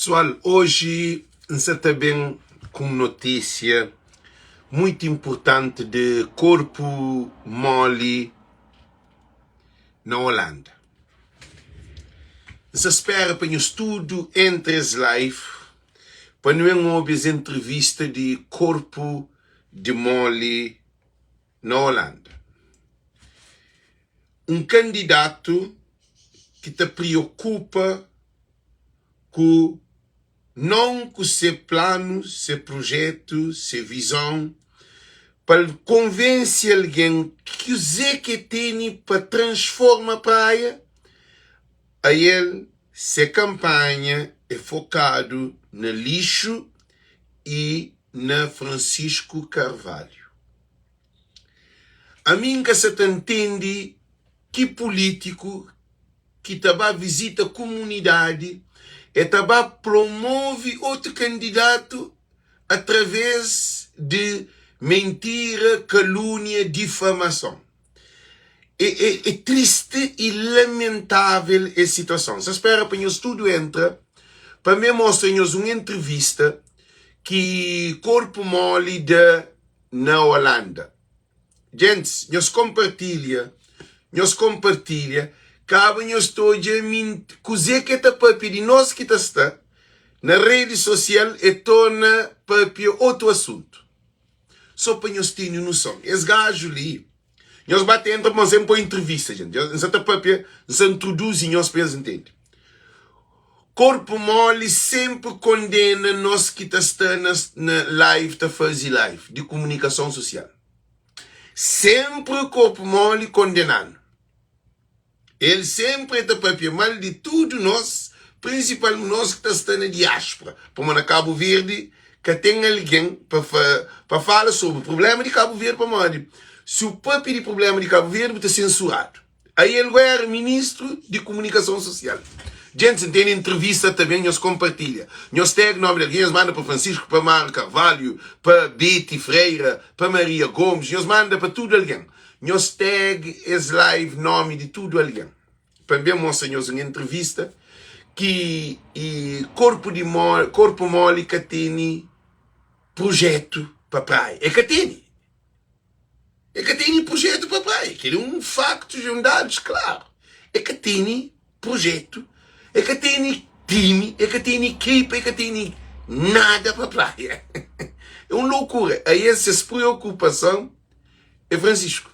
Pessoal, oji N sa ta ben ku un notísia muitu inpurtanti di korpu moli na Holanda. N sa spera pa nhos tudu entra es live pa nu ben obi es entrevista di korpu di moli na Holanda. Un kandidatu ki ta priokupa ku non ku se planu, se prujetu, se vizon, pa el konvense algen kuzê ki el tene pa transforma Praia, ael se kanpanha é fokadu na lixu i na Francisco Carvalho. Ami N ka sa ta ntende ki pulítiku ki ta ba vizita kumunidadi e ta ba promove otu kandidatu através di mentira, kalúnia, difamason. É, é, é triste e lamentável es situason. Sa spera pa nhos tudu entra pa me mostra nhos un entrevista ki Korpu Moli da na Holanda. Gentis, nhos konpartilha, nhos konpartilha, kaba nhos ta odja mint kuzê ke ta papia di nos ki ta sta na redi sosial e torna papia otu asuntu. Só pa nhos tene noson, es gaju li, nhos ba ta entra pamodi N poi entrevista, gente, N sa ta papia, N sa introduzi nhos pa nhos ntende. Korpu moli senpri kondena nos ki ta sta na na live ta fazi live di komunikason sosial. Senpri korpu moli kondenanu. El senpri el ta papia mal di tudu nos, prinsipal nos ki ta sta na diaspora, pamodi na Kabu Verdi ka ten algen pa fa pa fala sobri prublema di Kabu Verdi pamodi si bu papia di prublema di Kabu Verdi bu ta sensuradu. Aí el go era ministru di komunikason sosial. Djentis, N tene entrevista ta ben, nhos konpartilha. Nhos tag nomi di algen, nhos manda pa Francisco, pa Mário Carvalho, pa Betty Freira, pa Maria Gomes, nhos manda pa tudu algen. Nhos tag es live nomi di tudu algen. Pa N ben mostra nhos un entrevista ki i korpu di korpu moli ka tene prujetu pa praia. E ka tene. E ka tene projetu pa praia. Kel é un faktu i un dadus klaru. E ka tene projetu, e ka tene timi, e ka tene ekipa, e ka tene nada pa praia. É un lokura. Aí es ses preokupason é Francisco.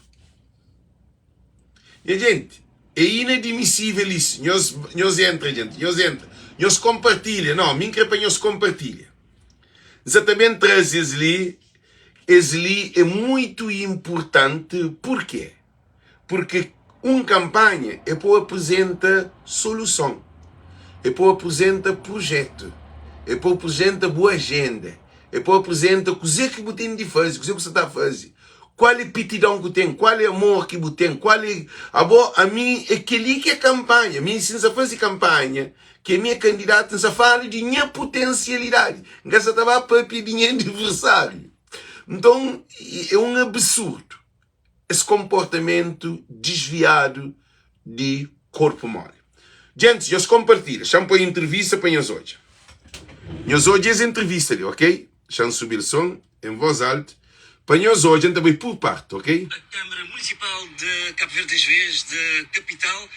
Nha gente, é inadmisível isso. Nhos, nhos entra, gente, nhos entra. Nhos kompartilha. Não, mi n kre pa nhos kompartilha. N sa ta ben traze es li Es li é muitu inpurtanti purkê? Purkê un kanpanha é pa aprizenta soluson, é pa aprizenta prujetu, é pa aprizenta bu ajenda, é pa aprizenta kuzê ki bu ten di faze, kuzê ku sa ta faze, kual é pitidon ku ten, kual é amor ki bu ten, kual é abo. Ami é kel-li ki é kanpanha. Mi si N sa faze kanpanha Ke mi é kandidatu, N sa fala di nha putensialidadi, N ka sa ta ba papia di nha adiversáriu. Nton, é un absurdu es konportamentu disviadu di korpu moli. Djentis, nhos konpartilha. Xa-m poi entrevista pa nhos odja. Nhos odja es entrevista li, ok? Xa-m subi-l son en vós altu pa nhos odja. N ta bai pur parti, ok? A Câmara Municipal de Cabo Verde, desta vez da capital,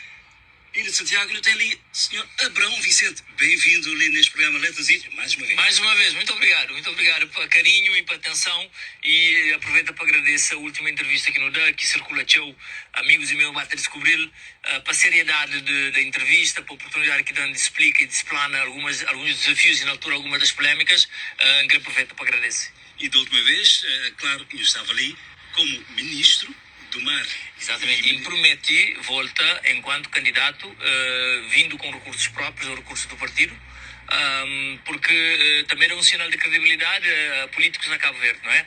Ilha de Santiago, e no tem ali senhor Abraão Vicente. Bem-vindo ali neste programa Letras Ilha, mais uma vez. Mais uma vez, muito obrigado, muito obrigado pa carinho e pa atenção e aproveita pa agradece a última entrevista que no da, que circula txeu, amigos e meu ba ta descobril, pa seriedade de, da entrevista, pa oportunidade que dan de explica e de explana algumas, alguns desafios e na altura algumas das polémicas, N kre aproveita pa agradece. E da última vez, claro, eu estava ali como ministro do mar. Exatamente, e N promete volta enquanto candidato, vindo com recursos próprios ou recursos do partido, porque também dá um sinal de credibilidade a políticos na Cabo Verde, não é?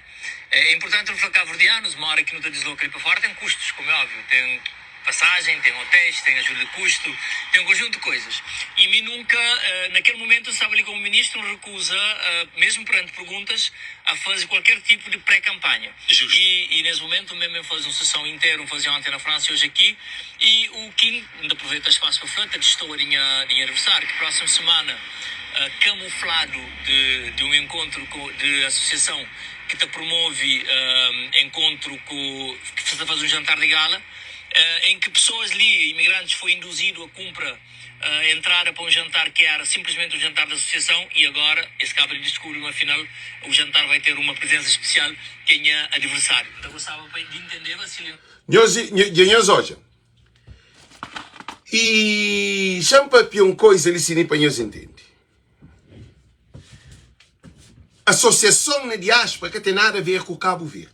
É importante no fla cabo-verdianos, ma ora ki nu ta desloca li pa fora tem custos, como é óbvio, tem. Passagem, tem hotéis, tem ajuda de custo, tem um conjunto de coisas. E mi nunca, naquele momento, estava ali como ministro, recusa, mesmo perante perguntas, a fazer qualquer tipo de pré-campanha. Justo. E, e nesse momento mesmo eu fazer uma sessão inteira, um fazia ontem na França e hoje aqui, e o Kim, ainda aproveito o espaço para falar, testou a minha, de aniversário, que próxima semana, camuflado de, de um encontro com, de associação que te promove encontro com, que faz um jantar de gala, em que pessoas ali, imigrantes, foi induzido a compra uh, entrada para um jantar que era simplesmente um jantar da associação e agora esse cabo de descobriu, afinal, o jantar vai ter uma presença especial, quem é adversário. Então gostava de entender, Vacilino. Nhos, nhos odja. I xa-m papia un koiza li si ni pa nhos intende. Asosiason na diáspora ka ten nada a ver ku Kabu Verdi.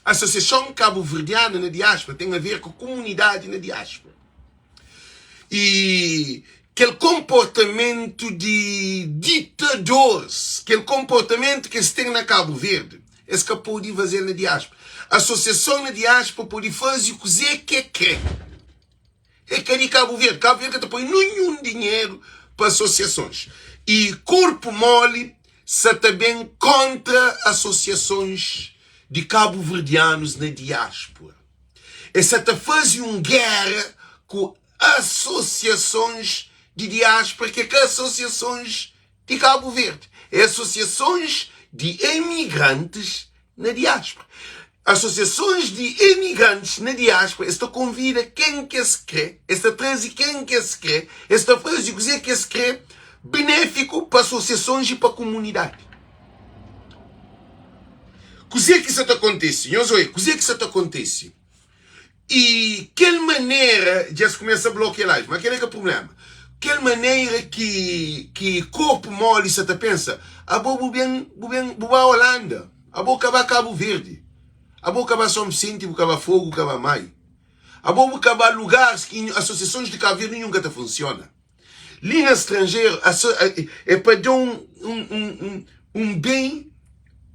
Asosiason Kabuverdiana na diáspora ten a ver ku komunidadi na diáspora. I kel konportamentu di ditadoris, kel konportamentu ki es ten na Kabu Verdi, es ka pode faze-l na diáspora. Asosiason na diáspora pode faze kuzê ki e kre. É ka di Kabu Verdi. Kabu Verdi ka ta poi ninhun dinheru pa asosiasons. I korpu moli sa ta ben kontra asosiasons di kabuverdianus na diáspora. Es sa ta faze un géra ku asosiasons di diáspora ki é ka asosiasons di Kabu Verdi, é asosiasons di emigrantis na diáspora. Asosiasons di emigrantis na diáspora, es ta konvida ken ki es kre, es ta traze ken ki es kre, es ta faze kuzê ki es kre, benéfiku pa asosiasons i pa komunidadi. Kuzê ki sa ta kontise? Nhos oia, kuzê ki sa ta kontise? I kel manera, dja es kumesa blokia live, ma kel é ka prublema. Kel manera ki ki korpu moli sa ta pensa, abo bu ben, bu ben, bu ba Holanda, abo ka ba Kabu Verdi, abo ka ba Son Visenti, bu ka ba Fogu, bu ka ba Mai, abo bu ka ba lugaris ki asosiasons di Kabu Verdi ninhun ka ta funsiona. Li na stranjeru, é pa da un un un un ben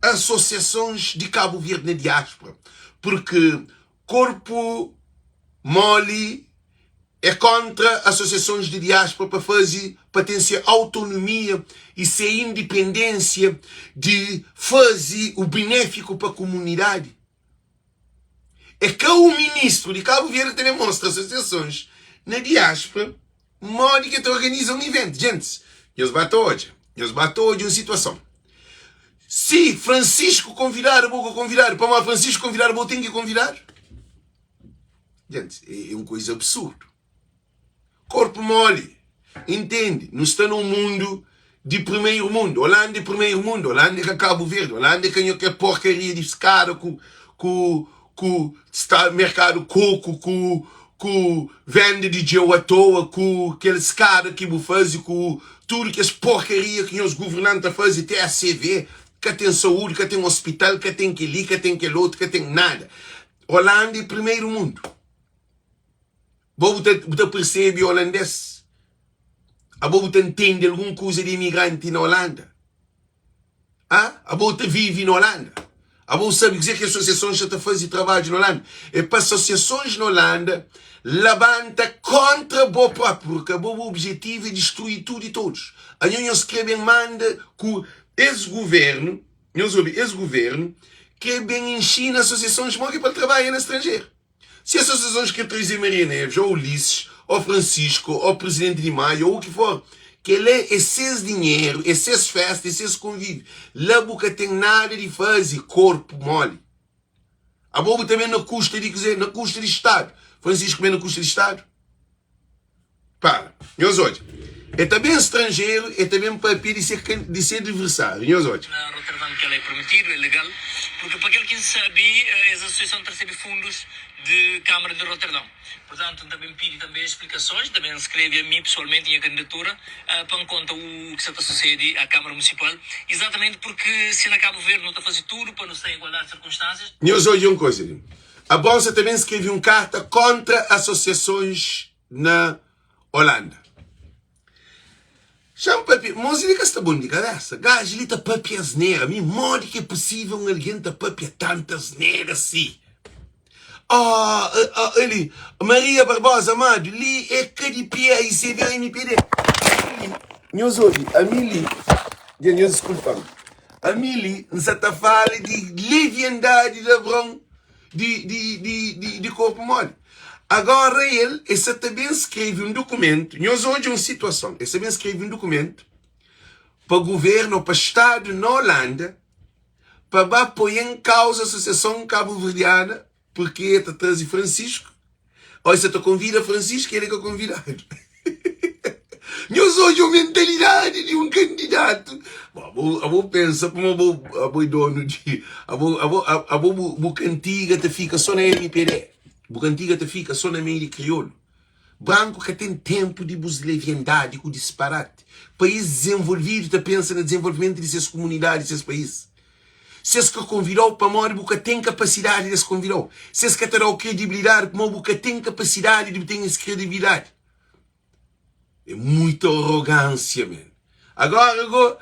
asosiasons di Kabu Verdi na diáspora, purki Korpu moli é kontra asosiasons di diáspora pa faze pa ten se autonomia i se indipendênsia di faze o benéfiku pa kumunidadi. É ka un ministru di Kabu Verdi ta ben mostra asosiasons na diáspora modi ki el ta organiza un iventu. Gentis, nhos ba ta odja, nhos ba ta odja un situason. Si Francisco konvidadu, bo ka konvidadu. Pamodi Francisco konvidadu, bo ten ki konvidadu? Gentis, é un kuza absurdu. Korpu moli, intende, nu sta na un mundu di primeru mundu. Holanda é primeru mundu, Holanda é ka Kabu Verdi, Holanda é ka nho kel porkaria di skada ku ku ku sta merkadu koku ku ku venda di djeu atoa ku kel skada ki bu faze ku tudu kes porkaria ki nhos governanti ta faze TACV ka ten saúdi ka ten ospital ka ten keli ka ten kel otu ka ten nada Holanda é primeru mundu bo bu ta bu ta persebe holandês abo bu ta ntende algun kuza di imigranti na Holanda. Ah, abo ta vive na Holanda? Abo sabe kuzê ki asosiasons sa ta faze trabadju na Holanda? É pa asosiasons na Holanda labanta kontra bo propi, purki abo bu objetivu é distrui tudu i todos. Anho nhos kre ben manda ku es guvernu, nhos obi, es guvernu kre ben inxina asosiasons mo ki pa el trabadja na stranjeru. Si asosiasons kre traze Maria Neves, ou Ulisses, ou Francisco, ou Presidente di Maio, ou u ki for, kel-la é ses dinheru, é ses festa, é ses konvíviu. La bu ka ten nada di faze, korpu moli. Abo bu ta ben na kusta di kuzê? Na kusta di Stadu. Francisco ben na kusta di Stadu? Para. Nhos odja. E ta ben stranjeru, e ta ben papia di se di se adversáriu. Nhos odja. Na Roterdam kel é permitidu, é legal, purki pa kel ki N sabe es asosiason ta resebe fundus di Kamara di Roterdam. Purtantu N ta ben pidi tanbe splikasons, N ta ben skrebe ami pesoalmenti nha kandidatura pa N konta u ki sa ta susede a Kamara Munisipal, izatamenti purki si na Kabu Verdi nu ta faze tudu pa nu sta en igualdadi di sirkunstansias. Nhos odja un koza li. Abraon sa ta ben skrebe un karta kóntra asosiasons na Olanda. Xa-m papia, mos li ka sta bon di kabésa. Gaju li ta papia asnera. Mi, modi ki é pusível un algen ta papia tantu asnera si? Ah, ah, ali, Maria Barbosa Amado, li é ka di PAICV ou MPD. Li, nhos obi, ami li, dja nhos diskulpa-m, ami li N sa ta fala di leviandadi di Abraon di, di, di, di, di korpu moli. Agora el, el sa ta ben skrebe un dukumentu, nhos odja un situason, el sa ben skrebe un dukumentu pa guvernu ou pa stadu na Holanda, pa ba poi en kauza Asosiason Kabuverdiana purki e ta traze Francisco o e sa ta konvida Francisco el e ka konvidadu. Nhos odja mentalidadi di un kandidatu. Bo abo abo pensa pamo abo abo e donu di abo abo abo bu bu kantiga ta fika so na MPD bu kantiga ta fika so na meiu di kriolu. Branku ka ten tenpu di bus leviandadi ku disparati. País dizenvolvidu ta pensa na dizenvolvimentu di ses kumunidadi, ses país. Si es ka konvida-u pamodi bu ka ten kapasidadi di es konvida-u. Si es ka ta da-u kredibilidadi pamodi bu ka ten kapasidadi di bu ten es kredibilidadi. É muita arrogância, man. Agora go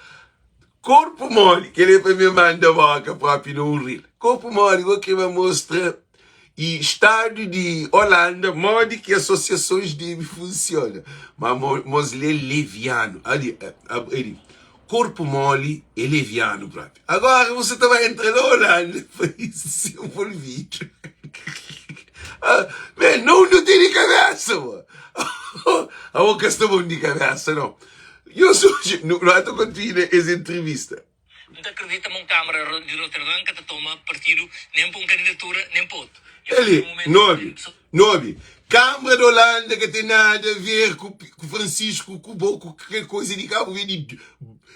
korpu moli, kel-li é pa mi manda boka propi na un ril. Korpu moli go ki ba mostra e stadu di Holanda modi ki asosiasons debe funsiona. Ma mos li é levianu. Ali, ali, korpu moli é levianu propi. Agora você ta ba entra na Holanda, país desenvolvidu. Ah, man, não nu tene kabesa, bo. Abo ka sta bom di kabesa, não. Nhos oji, nu ta kontinua es entrevista. N ta kridita ma un Kámara di Roterdã ka ta toma partidu nen pa un kandidatura nen pa otu. Eli, Nobi, Nobi, Kámara di Holanda ka ten nada a ver ku Francisco, ku bo, ku kel koisa di Kabu Verdi,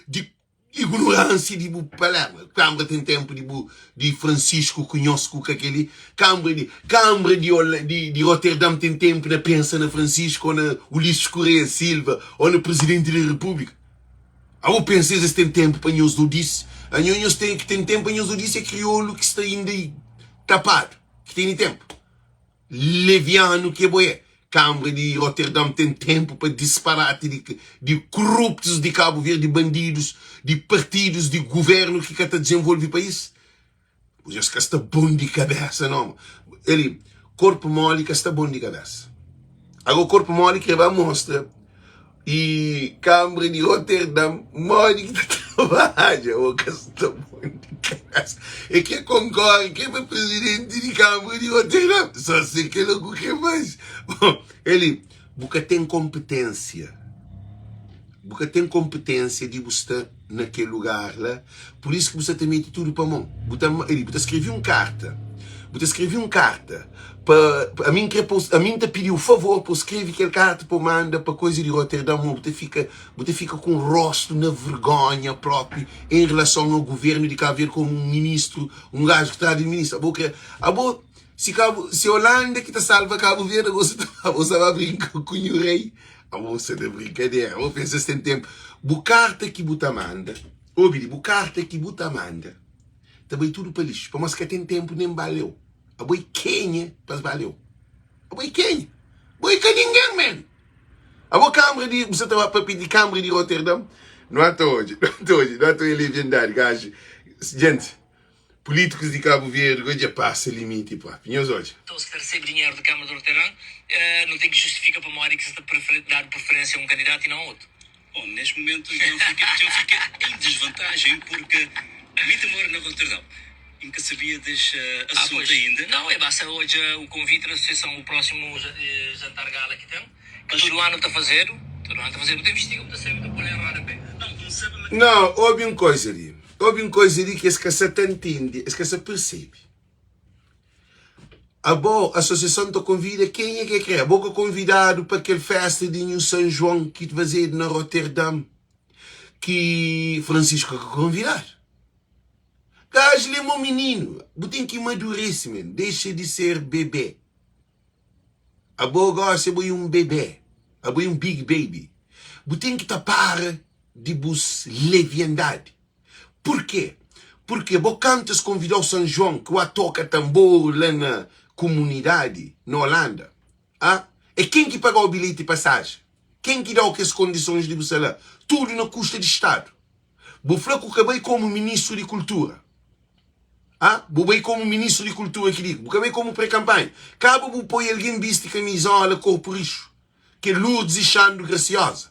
di Ignorância di bu palavra. Kambra ten tempu di bu di Francisco ku nhos ku ka keli. Kambra di kambra di di di Rotterdam ten tempu na pensa na Francisco ou na Ulisses Correia Silva ou na presidente di República. Abo pensa es ten tempu pa nhos dodis. Anho nhos ten ki ten tempu pa nhos dodis é kriolu ki sta inda tapadu ki tene tempu. Levianu ki bo é. Kambra di Roterdam ten tenpu pa disparati di di kuruptus di Kabu Verdi, bandidus di partidus di guvernu ki ka ta dizenvolvi país. Nhos ka sta bon di kabesa no. Eli, korpu moli ka sta bon di kabesa. Ago korpu moli kre ba mostra E Kambra di Roterdam modi ki ta trabadja o ka sta bon di kabesa e ke konkore ke pa presidenti di Kambra di Roterdam so se kela ku ke fazi eli bu ka ten kompetensia bu ka ten kompetensia di bu sta na kel lugar la pur isu ki bu sta ta meti tudu pa mon bu ta eli bu ta skrevi un karta bu ta skrevi un karta pa ami n kre pa ami n ta pidiu favor pa bu skrevi kel karta pa bu manda pa koisa di Roterdam mo bu ta fika bu ta fika ku un rostu na vergonha propi en relason ao guvernu di Kabu Verdi komu un ministru un gaju ki ta di ministru abo kre abo si kabu si Holanda ki ta salva Kabu Verdi abo sa ta abo sa ba brinka ku nhu rei abo sa na brinkadera abo pensa si ten tenpu bu karta ki bu ta manda obi li bu karta ki bu ta manda ta bai tudu pa lixu pamodi si ka ten tenpu nen ba leu. Abo é kenha pa es ba leu? Abo é kenha? Bo é ka ningen, man! Abo Kambra di, bu sa ta ba papia di Kambra di Roterdam? Nu ata odja, nu ata odja, nu ata odja leviandadi, gaju. Gente, pulítikus di Kabu Verdi go dja pasa limiti propi. Nhos odja. Pessoas ki ta resebe dinheru di Kambra di Roterdam nu ten ki justifika pamodi ki sa ta dadu preferênsia a un kandidatu i nau a otu. Bom, neste momento então fica, então fica em desvantagem porque mi ta mora na Roterdão e nka sabia deste Ah, assunto pois. ainda. Não, é basta odja o convite da associação, o próximo jantar gala ki tem, ki Mas tudo ano ta fazedu, tudo ano ta fazedu, bu ta investiga, bu ta sabe, bu ta poi em rodapé. não, não sabe ma Não, obi un koisa li. Obi un koisa li ki es ka sa ta ntende, es ka sa persebe. Abo, asosiason ta konvida kenha ki e kre. Abo ka konvidadu pa kel festa di Nhu San Juan ki fazedu na Roterdam, ki Francisco ka konvidadu. Gajo li é mo mininu, bu ten ki maduresi men, dexa di ser bebé. Abo gosi abo é un bebé, abo é un big baby. Bu ten ki ta para di bus leviandadi. Purkê? Purkê bo kantu es konvidau San Juan ki wá toka tanboru la na kumunidadi na Holanda, ah, é ken ki pagau bilheti pasaji? Ken ki dau kes kondisons di bu sta la? Tudu na kusta di Stadu. Bu fla ku ka bai komu ministru di kultura. Ah, bu bai komu ministru di kultura ki digo, bu ka bai komu pré-kanpanha. Kaba bu poi algen bisti kamizola korpu rixu, ke Lourdes i Xandu Graciosa.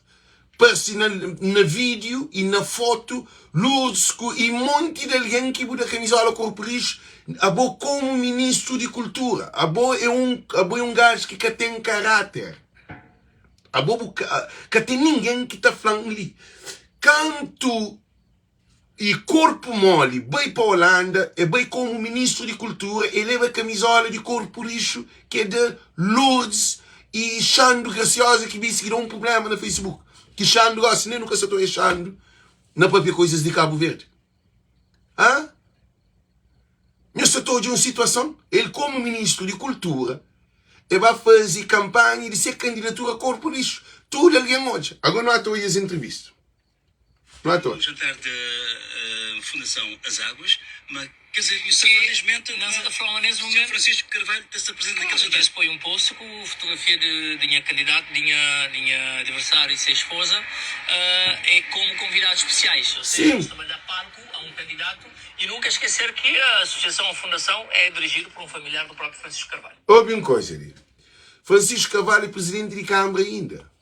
Parse na na vídiu i na fotu Lourdes ku i monti di algen ki bu da kamizola korpu rixu, abo komu ministru di kultura, abo é un abo é un gaju ki ka ten karáter. Abo bu ka ka ten ningen ki ta fla-m li. Kantu I korpu moli bai pa Holanda, e bai komu ministru di kultura, e leba kamizola di korpu rixu ki e da Lourdes i Xandu Graciosa ki bisi ki da un prublema na Facebook, ki Xandu gosi nen nu ka sa ta oia Xandu na papia koizas di Kabu Verdi. Ha? Nhos sa ta odja un situason? El komu ministru di kultura e ba fazi kanpanha di se kandidatura korpu rixu, tudu algen odja. Agora nu ata oia es entrevista. Não é Um jantar da eh, Fundação As Águas, mas quer dizer, isso felizmente Não se fala nesse o senhor momento. Francisco Carvalho está-se presente naquele Claro, jantar. depois põe um post com fotografia de, de minha candidato, de minha, de minha adversário e sua esposa, ah, é como convidados especiais. Ou seja, Sim. eles também dá palco a um candidato e nunca esquecer que a associação, a fundação, é dirigida por um familiar do próprio Francisco Carvalho. Obi un koza li. Francisco Carvalho é presidente di Câmara ainda.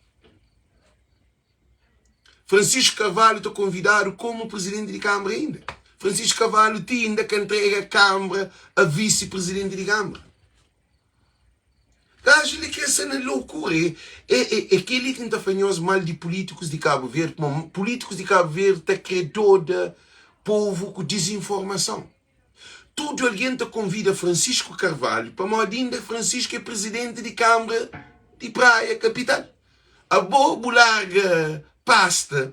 Francisco Carvalho ta konvidadu komu presidenti di Kâmara inda. Francisco Carvalho ti inda ka ntrega Kâmara a visi presidenti di Kâmara. Gaju li kre sta na lokura. É, é, é, é keli ki N ta fla nhos mal di pulítikus di Kabu Verdi, pamodi pulítikus di Kabu Verdi ta kre doda povu ku dizinformason. Tudu algen ta konvida Francisco Carvalho pamodi inda Francisco é presidenti di Kâmara di Praia, kapital. Abo bu larga pasta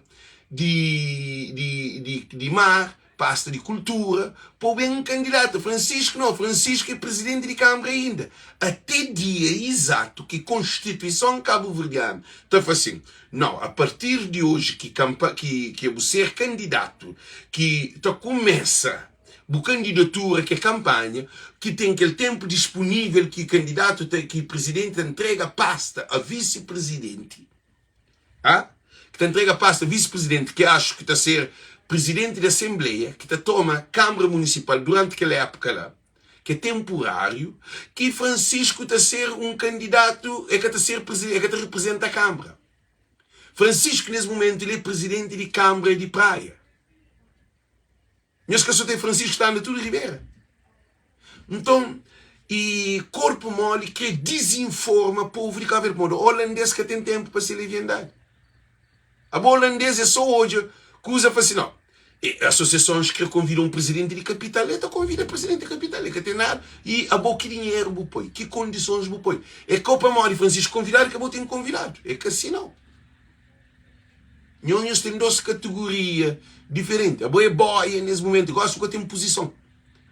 di di di di mar, pasta di kultura, pa bu ben kandidata. Francisco nau, Francisco é presidenti di Kâmara inda. Até dia izatu ki Konstituison kabuverdianu ta fla sin, nau, a partir di oji ki kanpa ki ki bu ser kandidatu ki ta kumesa bu kandidatura ki é kanpanha, ki ten kel tenpu dispunível ki kandidatu ta, ki prizidenti ta ntrega pasta a visi-prizidenti, a, ki ta ntrega pasta a visi-prizidenti, ki axu ki ta ser prizidenti di asenbleia, ki ta toma Kanbra Munisipal duranti kel épuka la, ki é tenpuráriu, ki Francisco ta ser un kandidatu, e ka ta ser e ka ta riprizenta Kanbra. Francisco, nes mumentu, el é prizidenti di Kanbra di Praia. Nhos ka so ten Francisco ta anda tudu ribera. Nton, e korpu moli kre dizinforma povu di Kabu Verdi pamodi holandês ka ten tenpu pa se leviandadi. Abo holandês é so odja kuza fla si nau. E asosiasons kre konvida un prizidenti di kapital, e ta konvida prizidenti di kapital, e ka ten nada. E abo ki dinheru bu poi? Ki kondisons bu poi? E ka pamodi Francisco konvidadu ki abo ten konvidadu. E ka si nau. Nho nhos ten dos kategoria diferenti. Abo é boia nes mumentu, gosi bu ka ten puzison.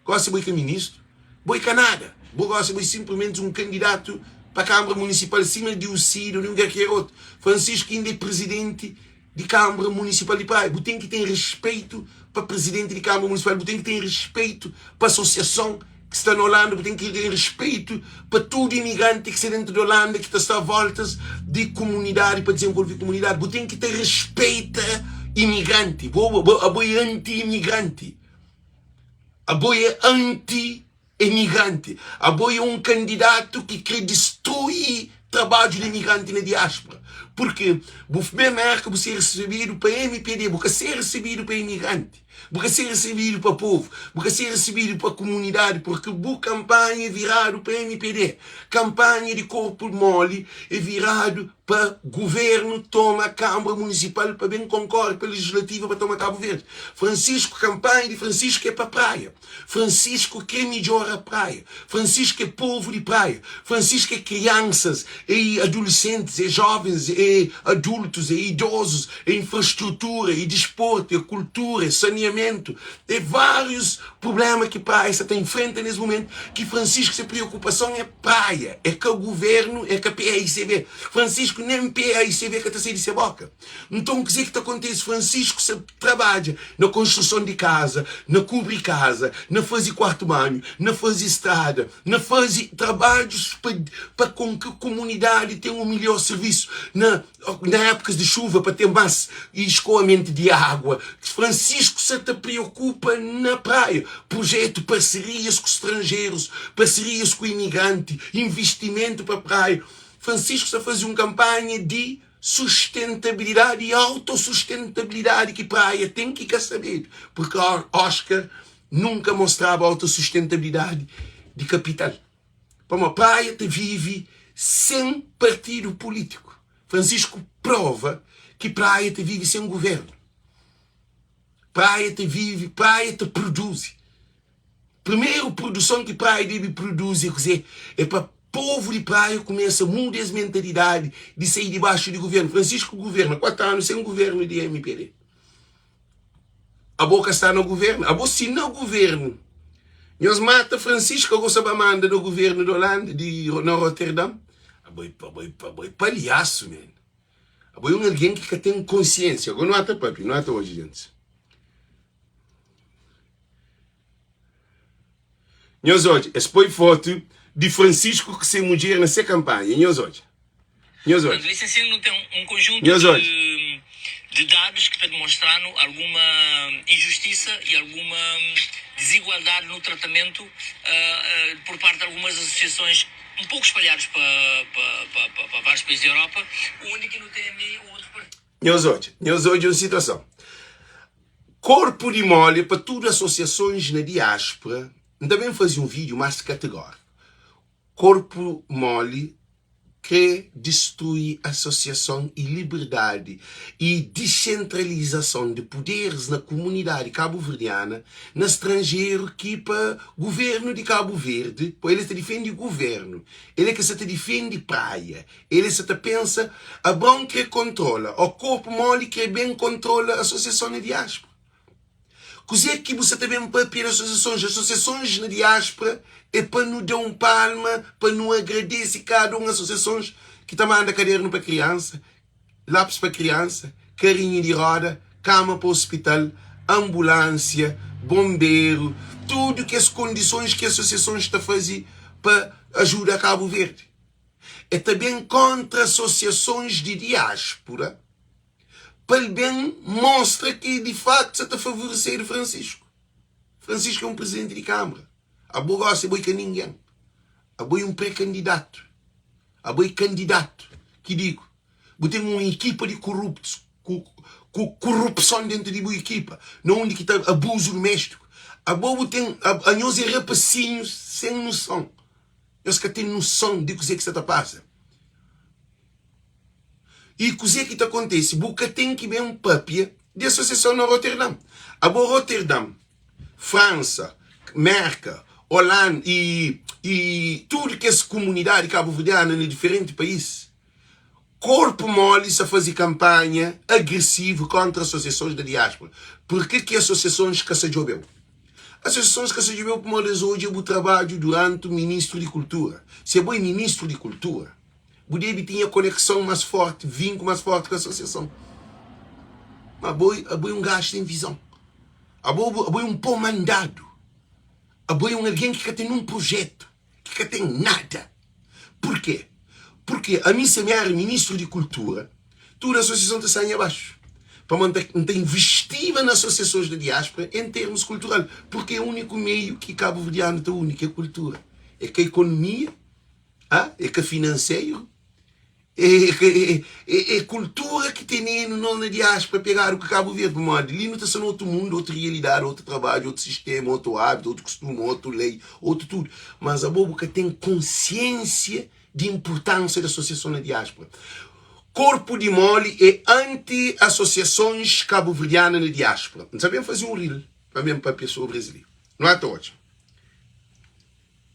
Gosi bo é ka ministru, bo é ka nada. Bo gosi bo é sinplimenti un kandidatu pa Kanbra Munisipal sima di Ucid o di un kalker otu. Francisco inda é prizidenti di Kanbra Munisipal di Praia. Bu ten ki ten rispeitu pa prizidenti di Kanbra Munisipal, bu ten ki ten rispeitu pa asosiason ki sta na Holanda, bu ten ki ten respeito pa tudu imigranti ki sta dentu di Holanda, ki ta sta a voltas di komunidadi pa dizenvolve komunidadi. Bu ten ki ta respeita imigranti. Bo, bo, abo é anti-imigranti. Abo é anti-imigranti. Abo é un kandidatu ki kre distrui trabadju di imigranti na diáspora. Purki bu ben Merka bu ser risibidu pa MPD, bu ka ser risibidu pa imigranti. Bu ka ser risibidu pa povu, bu ka ser risibidu pa kumunidadi, purki bu kanpanha é viradu pa mpd. Kanpanha di korpu moli é viradu pa guvernu toma Kanbra Munisipal pa ben konkore pa Legislativa pa toma Kabu Verdi. Francisco, kanpanha di Francisco é pa Praia. Francisco kre midjora Praia. Francisco é povu di Praia. Francisco é kriansas, é adulesentis, é jovens, é adultus, é idozus, é infrastrutura, é disportu, é kultura, é saneamentu, é várius prublema ki Praia sa ta infrenta nes mumentu ki Francisco se priokupason é Praia, é ka guvernu, é ka PAICV. Francisco nen PAICV ka ta sai di se boka. Nton kuzê ki ta kontese? Francisco sa trabadja na konstruson di kaza, na kubri kaza, na faze kuartu banhu, na faze strada, na faze trabadjus pa pa kon ki komunidadi ten un milhor sirvisu, na. na na épocas de chuva pa ten más escoamento de água. Francisco sa ta preocupa na Praia. Projeto, parcerias ku stranjerus, parcerias ku imigranti, investimento pa Praia. Francisco sta faze un kampanha di sustentabilidadi i autosustentabilidadi ki Praia ten ki ka sabedu, purki Oscar nunka mostraba autosustentabilidadi di kapital. Pamodi Praia ta vive sen partidu pulítiku. Francisco prova ki Praia ta vive sen guvernu. Praia ta vive, Praia ta produzi. Primeru produson ki Praia debe produzi é kuzê? É pa povu di Praia kumesa muda es mentalidadi di sai dibaxu di guvernu. Francisco guverna 4 anu sen guvernu di mpd. Abo ka sta na guvernu? Abo si na guvernu. Nhos mata Francisco ago sa ba manda na guvernu di Holanda, di na Rotterdam? Abo é abo é abo é palhasu man. Abo é un algen ki ka ten konsiensia. Ago nu ata papia, nu ata odja djentis. Nhos odja, es poi fotu di Francisco ku se mudjer na se kanpanha. Nhos odja. Nhos odja. Portanto, licenciado nu ten un conjunto Nhos odja. de, de dados ki ta demonstranu alguma injustisa e alguma desigualdade no tratamento por parte de algumas associações um pouco espalhados pa, pa, pa, pa, pa vários países da Europa, onde ki nu ten ali outro partido. Nhos odja. Nhos odja un situason. Korpu di moli pa tudu asosiasons na diáspora, N ta ben faze un vídiu más kategóriku. Korpu moli krê distrui asosiason i liberdadi i disentralizason di puderis na kumunidadi kabuverdiana na stranjeru ki pa guvernu di Kabu Verdi, po el ta difende guvernu, el é ka sa ta difende Praia, El sa ta pensa, Abraon krê kontrola, ô korpu móli krê ben kontrola asosiason na diáspora. Kuzê ki bu sa ta ben pâpia di asosiasons? Asosiasons na diáspora é pa nu da un palma, pa nu agradese kada un asosiasons ki ta manda kadernu pa kriansa, lápis pa kriansa, karinhu di roda, kama pa ospital, anbulánsia, bonberu, tudu kes kondisons ki asosiasons ta faze pa ajuda Kabu Verdi. E ta ben kontra asosiasons di diáspura pa el ben mostra ki di faktu sa ta favoresedu Francisco. Francisco é un prizidenti di Kâmara. Abo gosi abo é ka ningen. Abo é un pré-kandidatu. Abo é kandidatu. Ki digu, bu ten un ekipa di koruptus ku ku korupson dentu di bu ekipa, na undi ki ta abuzu duméstiku. Abo bu ten, anhos é rapasinhus sen nuson. Nhos ka ten noson di kuzê ki sta ta pasa i kuzê ki ta kontise. Bu ka ten ki ben pâpia di asosiason na Roterdam. Abo Roterdam, Fransa, Mérka, Holanda i i tudu kes kumunidadi kabuverdianu na diferenti país, korpu moli sta faze kanpanha agresivu kóntra asosiasons na diáspora. Purkê ki asosiasons ka sta djobe-u? Asosiasons ka sta djobe-u pamodi es odja bu trabadju duranti ministru di kultura. Si abo é ministru di kultura, bu debe tinha konekson más fórti, vinku más fórti ku asosiason. Ma abo, abo é un gaju sen vizon. Abo, abo é un pó mandadu. Abo é un algen ki ka ten nun projetu, ki ka ten nada. Purkê? Purkê ami si ami éra ministru di kultura, tudu asosiason ta sai nha baxu. Pamodi N ta, N ta investiba na asosiasons na diáspora en termus kultural, purkê é úniku meiu ki kabuverdianu ta uni, ki é kultura. É ka ekonomia, ah, é ka finanseru, É, é, é kultura ki tenenu nos na diáspora pegadu ku Kabu Verdi, pamodi li nu ta sta na otu mundu, otu rialidadi, otu trabadju, otu sistema, otu hábitu, otu kustumu, otu lei, otu tudu. Mas abo bu ka ten konsiensia di inpurtánsia di asosiason na diáspora. Korpu di moli é anti-asosiasons kabuverdiana na diáspora. N sa ben faze un reel pa ben papia sobri es li. Nu ata odja.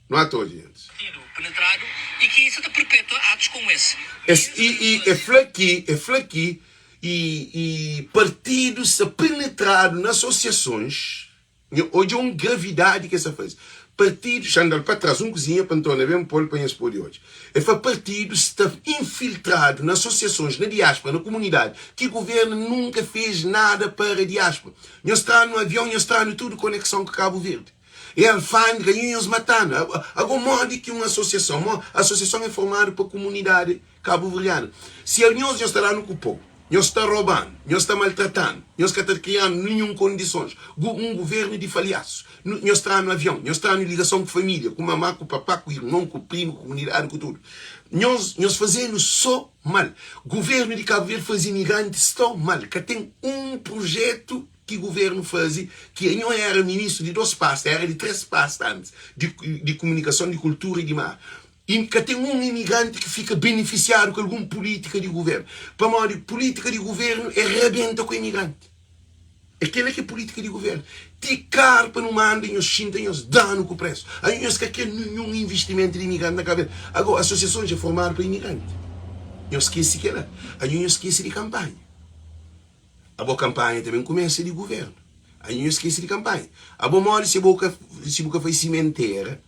Nu ata odja gentis. Sidu penetradu y ki sa ta perpetua atus komu es. Es i i e fla ki e fla ki i i partidu sta penetradu na asosiasons. Nho odja un gravidadi ki es sta faze. Partidu, xa N da-l pa tras un kuzinha pa N torna ben pô-l pa nhos pode odja. E fla partidu sta infiltradu na asosiasons, na diáspora, na kumunidadi, ki guvernu nunka fez nada para diáspora. Nhos tra-nu avion, nhos tra-nu tudu konekson ku Kabu Verdi. É alfândega, nho nhos matanu. Ago modi ki un asosiason, mo, asosiason é formadu pa kumunidadi. Kabuverdianu. Si anhos nhos ta da-nu ku pau, nhos ta roba-nu, nhos ta maltrata-nu, nhos ka ta kria-nu ninhun kondisons, un guvernu di falhasu, nhos tra-nu avion, nhos tra-nu ligason ku família, ku mamá, ku papá, ku irmon, ku primu, ku kumunidadi, ku tudu. Nhos, nhos faze-nu so mal. Guvernu di Kabu Verdi faze imigrantis tãu mal. Ka ten un prujetu ki guvernu faze ki anho era ministru di dos pasta, era di tres pasta antis, di, di kumunikason, di kultura i di mar. I ka ten un imigranti ki fika benefisiadu ku algun pulítika di guvernu. Pamodi pulítika di guvernu é rabenta ku imigranti. É kela ki é pulítika di guvernu. Ti karu pa nu manda nhos xinta nhos danu ku presu. Anho nhos ka kre ninhun investimentu di imigranti na Kabu Verdi. Ago asosiasons é formadu pa imigranti. Nhos skese kela. Anho nhos skese di kanpanha. Abo kanpanha ta ben kumesa di guvernu. Anho nhos skese di kanpanha. Abo modi si bo ka si bu ka fai simentera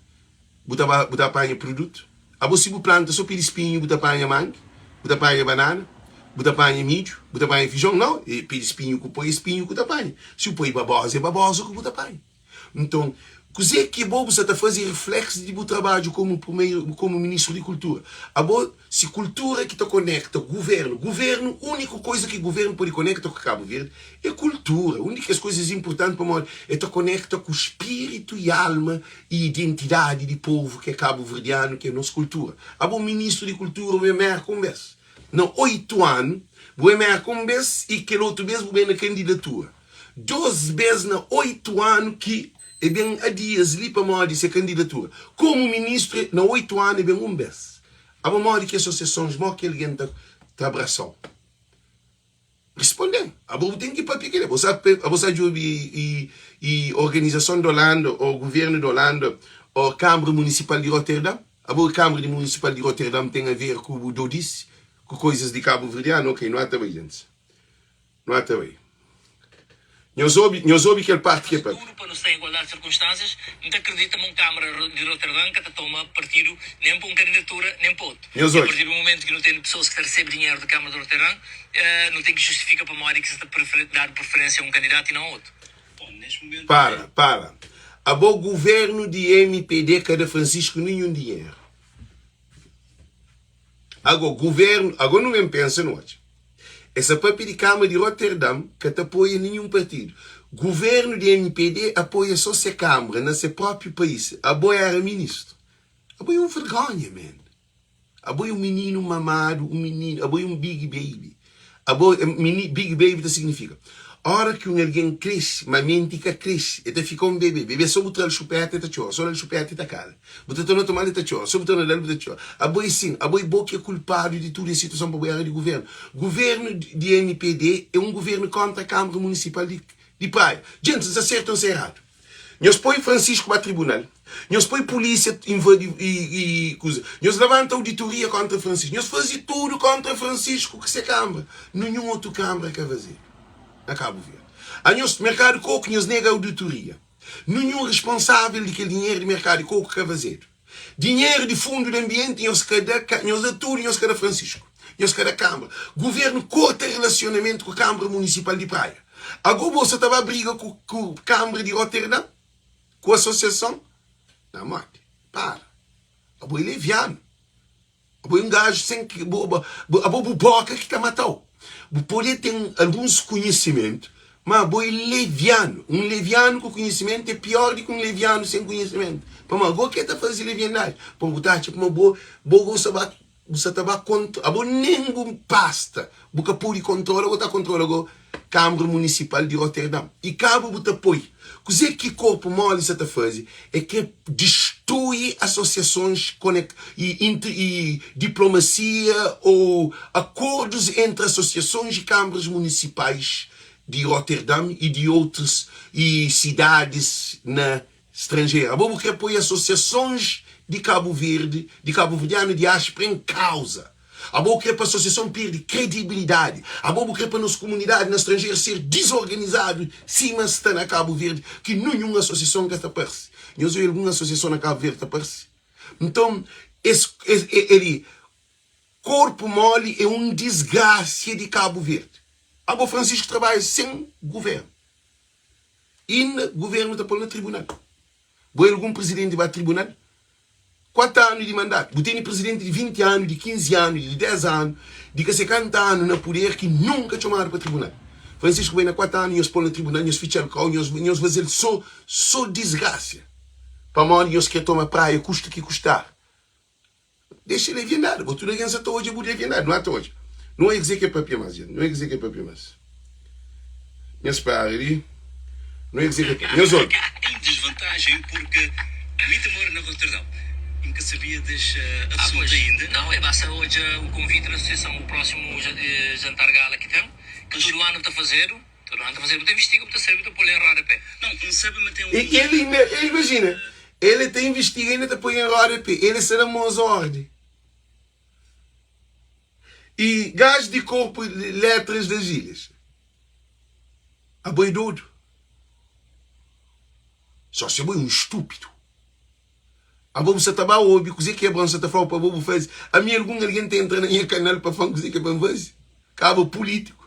bu ta ba bu ta panha produtu? Abo si bu planta so pidi spinhu bu ta panha mangi? Bu ta panha banana? Bu ta panha midju? Bu ta panha fijon? Nau, e pidi spinhu ku poi e spinhu ku ta panha. Si bu poi babosa e babosa ku bu ta panha. Nton, kuzê ki bo bu sa ta faze é refleksu di bu trabadju komu primeru, komu ministru di kultura. Abo, si kultura ki ta konekta guvernu, guvernu, úniku koiza ki guvernu pode konekta ku Kabu Verdi é kultura, un di kes koizas inpurtanti pamodi el ta konekta ku spiritu i alma i identidadi di povu ki é kabuverdianu, ki é nos kultura. Abo, ministru di kultura, bu ben Merka un bês na 8 anu, bu ben Merka un bês i kel otu bês bu ben na kandidatura. 2 bês na 8 anu ki e ben a dias li pamodi se kandidatura komu ministru na 8 anu e ben un bês. Abo modi ki asosiasons mo ki algen ta ta abrasau? Risponden, abo bu ten ki papia kila. Bo sa abo sa djobi i i organizason di Holanda o guvernu di Holanda o kambra munisipal di Rotterdam? Abo kambra di munisipal di Rotterdam ten a ver ku bu dodisi ku koizas di kabuverdianu? Ok, nu ata bai djents. Nu ata bai. Nhos obi, nhos obi kel parti ki é papia. Tudu pa nu sta em igualdadi di sirkunstansias, N ta kridita ma un Kamara di Rotterdam ka ta toma partidu nem pa un kandidatura nem pa otu. Nhos E a odja. partir di mumentu ki nu ten pesoas ki ta resebe dinheru di Kamara di Rotterdam, nu ten ki justifika pamodi ki sa ta dadu preferensia a un kandidatu i nau a otu. Bom, neste momento Para, para. Abo governu di mpd ka da Francisco ninhun dinheru. Ago governu, ago nu ben pensa nu odja. Essa papia di Kama di Rotterdam ka ta apoia ninhun partidu. Governu di mpd apoia so se kambra na se propriu pais. Abo era ministru. Abo e un vergonha man. Abo e un mininu mamadu, un mininu, abo e un big baby. Abo, mini, big baby ta signifika ora ki un algen kresce, ma menti ka kresce, e ta fika un bebe. Bebe so bu tra-l xupeta e ta txora, so da-l xupeta e ta kala. Bu ta torna toma-l e ta txora, so bu torna da-l bu ta txora. Abo é sin, abo é bo ki é kulpadu di tudu es situason pa bu era di guvernu. Guvernu di mpd é un guvernu kontra Kamara Munisipal di di Praia. Djentis, N sta sertu o N sta eradu? Nhos poi Francisco ba tribunal, nhos poi pulisia invadi i i kuza, nhos labanta auditoria kontra Francisco, nhos fazi tudu kontra Francisco ku se kamara. Ninhun otu kamara ka fazedu na Kabu Verdi. Anhos, merkadu koku, nhos nega auditoria. Ninhun responsável di kel dinheru di merkadu di koku ka fazedu. Dinheru di fundu di anbienti nhos ka da, nhos da tudu, nhos ka da Francisco, nhos ka da Kambra. Guvernu korta relasionamentu ku Kambra Munisipal di Praia. Ago bo sa ta ba briga ku ku Kambra di Rotterdam? Ku asosiason? Na modi? Para. Abo é levianu. Abo é un gaju sen ki bo, bo, abo bu boka ki ta matau. Bu pode ten alguns konhisimentu, ma abo é levianu. Un levianu ku konhisimentu é pior di ki un levianu sen konhisimentu. Pamodi ago ke ta faze leviandadi? Pamodi bu ta atxa kuma bo, bo go sa ba, bu sa ta ba kontra, abo nen bu pasta bu ka pode kontrola, bo ta kontrola go Kambra Munisipal di Roterdam. I kaba bu ta poi. Kuzê ki korpu moli sa ta faze é kre distrui asosiasons i i diplomasia ô akordus entri asosiasons i kambras munisipais di Roterdam i di otus i sidadis na stranjeru. Abo bu kre poi asosiasons di Kabu Verdi, di kabuverdianu diáspora en kauza. Abo bu kre pa asosiason pirdi kredibilidadi. Abo bu kre pa nos kumunidadi na stranjeru ser dizorganizadu sima sta na Kabu Verdi, ki ninhun asosiason ka ta parse. Nhos obi algun asosiason na Kabu Verdi ta parse? Nton, es, es, e li, korpu moli é un disgrasia di Kabu Verdi. Abo Francisco trabadja sen guvernu. Inda guvernu ta pol na tribunal. Bo é algun prizidenti ba tribunal? 4 anu di mandatu. Bu tene presidenti di 20 anu, di 15 anu, di 10 anu, di ka se kanta anu na puder ki nunka txomadu pa tribunal. Francisco bai na 4 anu, nhos pol na tribunal, nhos fitxal kau, nhos nhos fazel so so disgrasia. Pamodi nhos kre toma praia kustu ki kustar. Dexa leviandadi, bo tudu algen sa ta odja bu leviandadi, nu ata odja. Nu oia kuzê ki é papia más, dja. Nu oia kuzê ki é papia más. Nhos para li. Nu oia kuzê ki é papia. Nhos obi. Em desvantagem porque mi ta mora na Roterdão e nka sabia des Ah, assunto pois. ainda. Não, é basta odja o convite da associação, o próximo jantar gala ki tem, ki tudu anu ta fazedu, tudu anu ta fazedu, bu ta investiga, bu ta sabe, bu ta pô-l em rodapé. Não, N sabe ma tem E um. ele inda, ele imagina, ele ta investiga inda ta poi em rodapé, ele sta na mos ordi. E gás di korpu letras das ilhas. Abo é dodu. Só se abo é um estúpido. Abo bu sa ta ba obi kuzê ki Abraon sa ta fla-u pa bo bu faze. Ami algun algen ta entra na nha kanal pa fla-m kuzê ki é pa N faze? Kaba pulítiku,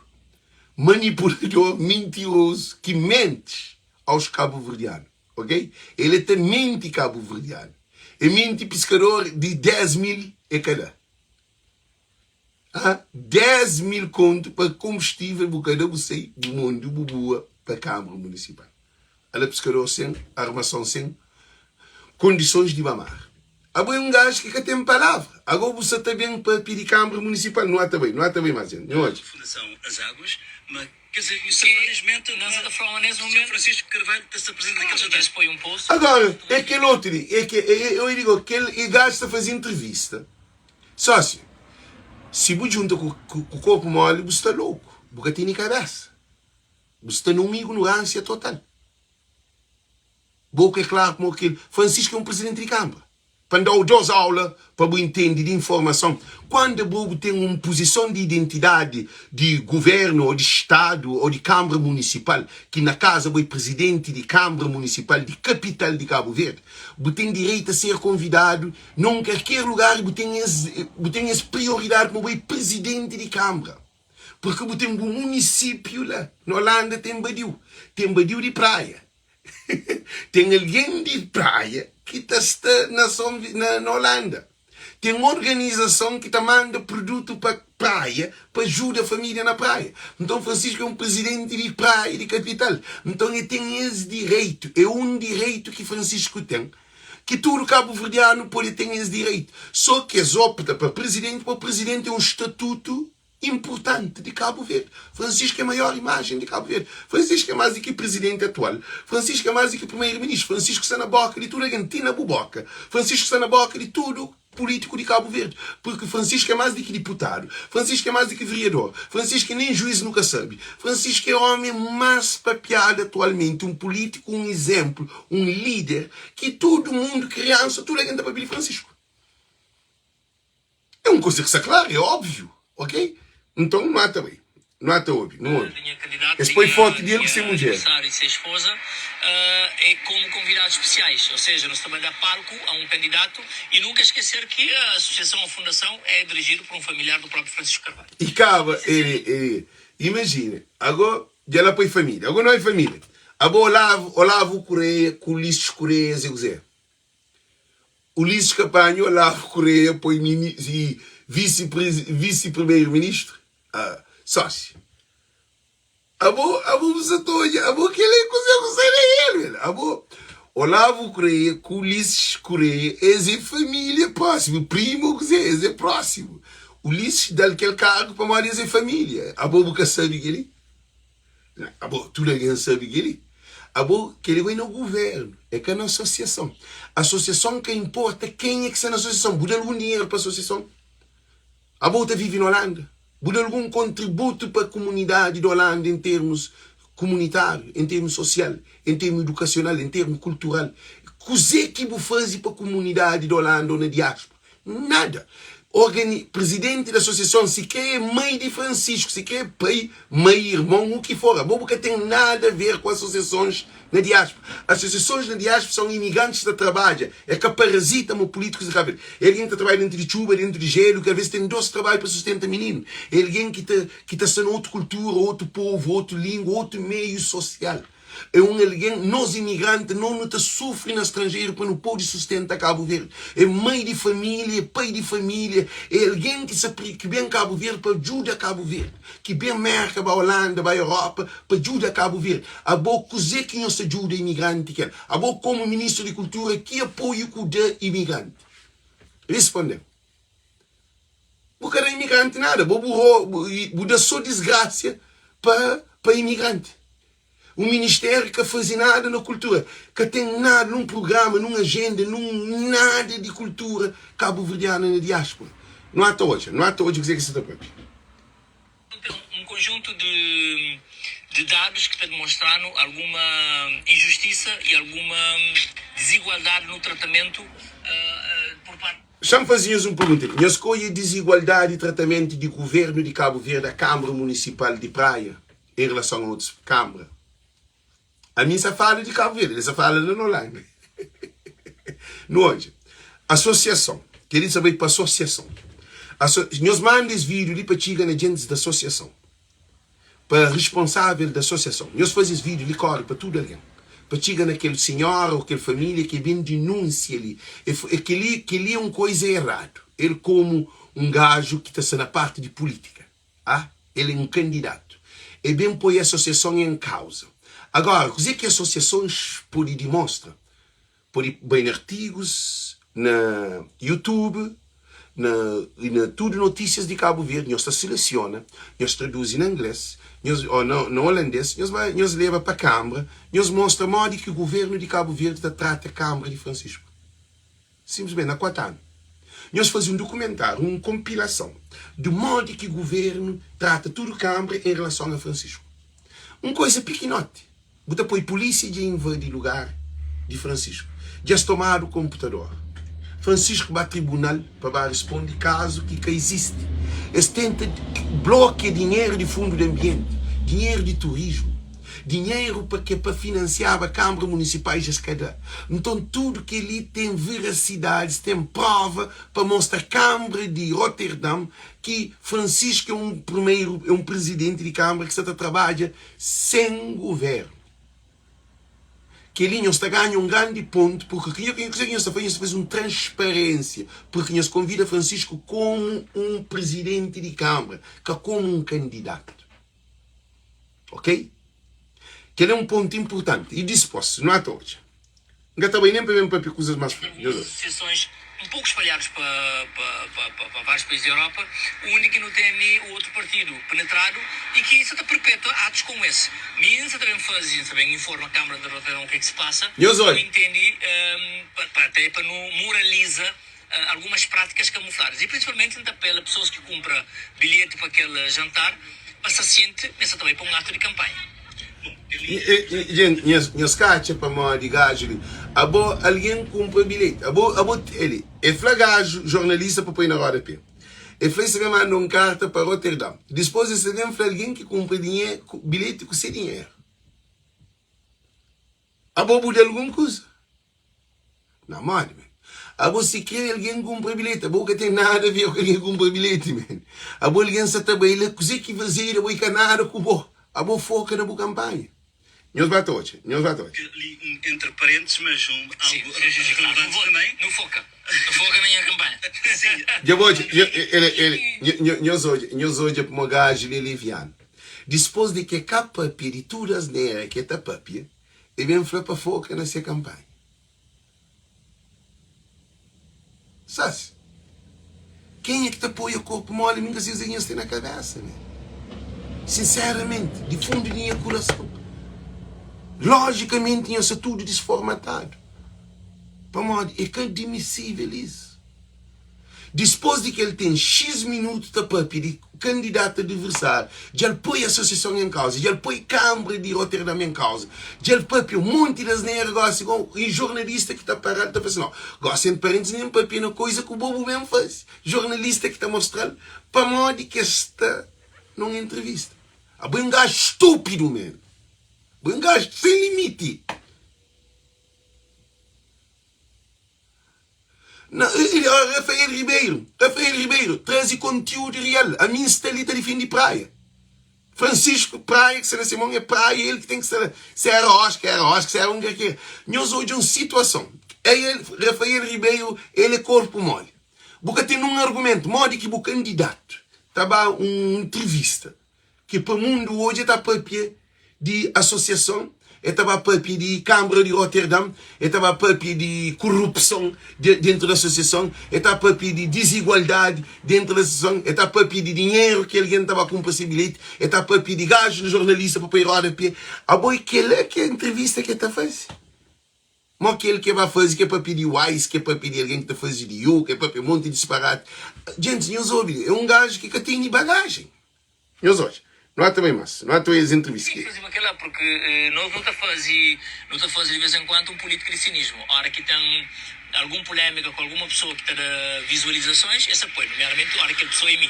manipulador, mintirozu ki menti aos kabuverdianu, ok? El é ta menti kabuverdianu, é menti piskador di 10 mil é ka da. Ah, 10 mil kontu pa konbustível bu ka da bu sai bu mondu bu bua pa Kamara Munisipal. Ala piskador sen armason sen kondisons di ba mar. Abo é un gaju ki ka ten palavra. Ago bu sa ta ben papia di Kamara Munisipal. Nu ata bai, nu ata bai mas djenti. Nhu odja. Fundason As Águas, ma kes felizmente Nós ta fla ma nes Senhor momentu Francisco Carvalho ta sta presente nakel Claro, jantar. djes poi un post. Agora, é kel otu li, é ke, é, eu digo, kel e gaju ta faze entrevista. Sósia, si bu djunta ku ku korpu moli bu sta louku, bu ka tene kabesa, bu sta na un ignorânsia total. Bo ku é klaru kuma kel Francisco é un presidenti di kanbra. Pa N da-u dos aula pa bu intende di informason, kuandu bo bu ten un puzison di identidadi di guvernu o di stadu o di kanbra munisipal, ki na kaza bo é presidenti di kanbra munisipal di kapital di Kabu Verdi, bu ten direitu a ser konvidadu Na un kalker lugar bu ten es bu ten es prioridadi kuma bu é prizidenti di kanbra, purki bu ten bu munisipiu la. Na Olanda ten badiu, ten badiu di praia, ten algen di praia ki ta sta na Son na na Olanda, ten organizason ki ta manda produtu pa praia pa ajuda família na praia. Nton Francisco é un prizidenti di praia di kapital, nton e ten es direitu, é un direitu ki Francisco ten. Ki tudu kabuverdianu pode ten es direitu. So ki es opta pa prizidenti, pa prizidenti é un statutu inpurtanti di Kabu Verdi. Francisco é maior imajen di Kabu Verdi. Francisco é más di ki prizidenti atual. Francisco é más di ki primeru-ministru. Francisco sta na boka di tudu algen, ti na bu boka. Francisco sta na boka di tudu. Pulítiku di Kabu Verdi, purki Francisco é más di ki diputadu, Francisco é más di ki veriador, Francisco nen juiz nu ka sabe, Francisco é ómi más papiadu atualmenti, un pulítiku, un izénplu, un líder ki tudu mundu, kriansa, tudu algen ta papia di Francisco. É un kuza ki sta klaru, é óbviu, ok? Nton nu ata bai. Nu ata obi, nu obi. Nha kandidatu, Es poi nha, fotu di el ku nha se mudjer. adversário e se esposa é como convidados especiais, ou seja, nos ta bai da palco a um candidato e nunca esquecer que a associação, a fundação é dirigido por um familiar do próprio Francisco Carvalho. E kaba, ele, ele, imagina, ago dja la poi família, ago não é família, abo Olavo, Olavo Correia ku Ulisses Correia, se kuzê? Ulisses Capanha, Olavo Correia poi mini, e vice, vice primeiro ministro, ah, sócio. Abo, abo bu sa ta odja, abo kel é kuzê ku sta na el, el. Abo, Olavo Correia ku Ulisses Correia, es é família próximo, primo kuzê, es é próximo. Ulisses da-l kel kargu pamodi es é família. Abo bu ka sabe kel-li? Abo, tudu algen sabe kel-li. Abo, kel-li bai na guvernu, é ka na asosiason. Asosiason ka inporta kenha ki sta na asosiason. Bu da algun dinheru pa asosiason? Abo bu ta vive na Olanda? Bu da algun kontributu pa kumunidadi di Olanda en termus kumunitáriu, en termus sosial, en termu idukasional, en termu kultural? Kuzê ki bu faze pa kumunidadi di Olanda ô na diáspora? Nada! Organi Prizidenti di asosiason, si kre é mai di Francisco, si kre é pai, mai, irmon, u ki for, abo bu ka ten nada a ver ku asosiasons na diáspora. Asosiasons na diáspora son imigrantis ki ta trabadja, é ka parazita mo pulítikus di Kabu Verdi. É algen ki ta trabadja dentu di txuba, dentu di jelu, ki alvês ten dos trabadju pa sustenta mininu. É algen ki ta ki ta sta na otu kultura, otu povu, otu língua, otu meiu sosial. É un algen, nos imigranti, nos nu ta sufri na stranjeru pa nu pode sustenta Kabu Verdi. É mai di família, é pai di família, é algen ki sa ki ben Kabu Verdi pa djuda Kabu Verdi, ki ben Merka, ba Holanda, ba Europa pa djuda Kabu Verdi. Abo kuzê ki nhos ta djuda imigranti kel? Abo komu ministru di kultura ki apoiu ku da imigranti? Risponde-m. Bu ka da imigranti nada, bo bu bu da so disgrasia pa pa imigranti. Un ministériu ka faze nada na kultura, ka ten nada nun prugrama, nun ajenda, nun nada di kultura kabuverdiana na diáspora. Nu ata odja, nu ata odja kuzê ki sa ta papia. Ten un konjuntu di di dadus ki ta demonstranu alguma injustisa y alguma dizigualdadi nu tratamentu pur parti. Xa-m faze nhos un pergunta li. Nhos ka odja dizigualdadi di tratamentu di Guvernu di Kabu Verdi a Kâmara Munisipal di Praia en relason a otus kâmara? Ami N sa fala di Kabu Verdi, el sa fala la na Holanda. Nu odja. Asosiason. Kel-li sa bai pa asosiason. Aso, nhos manda es vídiu li pa txiga na djentis di asosiason. Pa responsável di asosiason. Nhos faze es vídiu li kóre pa tudu algen. Pa txiga na kel sinhora ô kel família ki ben dinúnsia li. E, e kel-li, kel-li é un koiza eradu. El komu un gaju ki ta sta na parti di pulítika. A El é un kandidatu. El ben poi asosiason en kauza. Agora, kuzê ki asosiasons pode dimostra? Pode bai na artigus, na YouTube, na na tudu notísias di Kabu Verdi, nhos ta selesiona, nhos traduzi na inglês, nhos ô na na holandês, nhos bai nhos leba pa Kâmara, nhos mostra modi ki guvernu di Kabu Verdi ta trata Kâmara di Francisco. Sinplismenti, na 4 anu, nhos faze un dukumentáriu, un konpilason di modi ki guvernu trata tudu kanbra en relason a Francisco. Un koiza pikinoti, bu ta poi pulísia dja invadi lugar di Francisco, dja es tomadu konputador. Francisco ba tribunal pa ba risponde kazu ki ka izisti. Es tenta blokia dinheru di fundu di anbienti, dinheru di turismu. Dinheru pa ke pa finansiaba kanbra munisipais es ka da. Nton tudu keli ten verasidadis, ten prova pa mostra kanbra di Roterdam ki Francisco é un primeru é un prizidenti di kanbra ki sa ta trabadja sen guvernu. Keli nhos ta ganha un grandi pontu purki ki kuzê ki nhos ta faze nhos ta faze un transparensia purki nhos konvida Francisco komu un prizidenti di kanbra ka komu un kandidatu. Ok? Kel é un pontu inpurtanti. I dispos, nu ata odja. N ka ta bai nen pa ben papia kuzas más fundu. Nhos odja. Sessões um pouco espalhados pa pa pa pa pa vários países da Europa, undi ki nu tene o outro partido penetrado e ki sa ta perpetua atos como esse. Mi N sa ta ben faze, N sa ben informa Câmara de Roterdão o que é que se passa, Nhos nu odja. intende pa pa até pa nu moraliza algumas práticas camufladas. E principalmente N ta apela pessoas ki cumpra bilhete pa kel jantar pa sta siente ma es sa ta bai pa un ato di campanha. Gente, nhos ka atxa pamodi gaju li abo alguen kumpra bilheti abo abo eli e fla gaju jornalista pa poi na roda pé e fla e sa ben manda un karta pa Roterdam dispos e sa ben fla alguen ki kumpra dinheru bilheti ku se dinheru abo bu da algun kuza. Na modi man? Abo si kre algen kunpra bilheti, abo ka ten nada a ver ku algen kunpra bilheti man. Abo algen sa ta bai la, kuze ki fazedu abo i ka nada ku bo. Abo foka na bu kampanha. Nhos ba ta odja, nhos ba ta odja. Li um entre parênteses, mas um Sim, algo sim, sim, sim, claro. relevante Não, também. não foca. Não foca na minha campanha. Sim. Dja bo odja, nho, ele, ele, nho, nho, nhos odja, nhos odja pmo gaju li é levianu. Dispos di ke ka papia di tudu asnera ke ta papia, E ben fla pa foka na se kanpanha. Sas, kenha ki ta poia korpu moli mi N ka sibi kuzê ki nhos ten na kabesa me. Sinseramenti, di fundu di nha kurason, lojikamenti nhos sta tudu disformatadu. Pamodi é ka admisível isu. Dispôs di ki el ten xis minutu ta papia di kandidatu adiversáriu, dja el poi asosiason en kauza, dja el poi Kânbra di Roterdam en kauza, dja el papia un monti di asnera gósi gó i jornalista ki ta para-l ta fla si, No, gósi entri parentis nen papia na koiza ku bo bu ben faze. Jornalista ki ta mostra-l pamodi ki es sta na un entrevista. Abo é un gaju stúpidu, man! Bo é un gaju sen limiti! Na, Rafael Ribeiro, Rafael Ribeiro, traze conteúdo real. Ami N sta li ta difende Praia. Francisco Praia ki sta na se mon é Praia el ki ten ki sta la. Se era Oscar, era Oscar, se era un ki Nhos odja un situason. É el, Rafael Ribeiro, el é korpu moli. Bu ka ten nun argumentu modi ki bu kandidatu ta ba un ntrivista ki pa mundu odja e ta papia di asosiason, e ta ba papia di Kambra di Roterdam, e ta ba papia di kurupson dentu di asosiason, e ta papia di dizigualdadi dentu di asosiason, e ta papia di dinheru ki algen ta ba kunpra se bilheti, e ta papia di gaju di jornalista pa poi roda pe. Abo e kela ki é ntrivista ki e ta faze? Mo kel ke ba faze ke papia di wise, ke papia di algen ki ta faze di you, ke papia monti disparati. Gentis nhos obi, é un gaju ki ka tene bagajen. Nhos odja, no ata bai mas, no ata oi es entrevista Sim, ki. faze kela porque nos nu ta faze, nu ta faze de vez em quando um política de cinismo. Ora ki tem algum polémica ku alguma pessoa ki ta da visualizações, es apoia, nomeadamente ora kel pessoa é mi.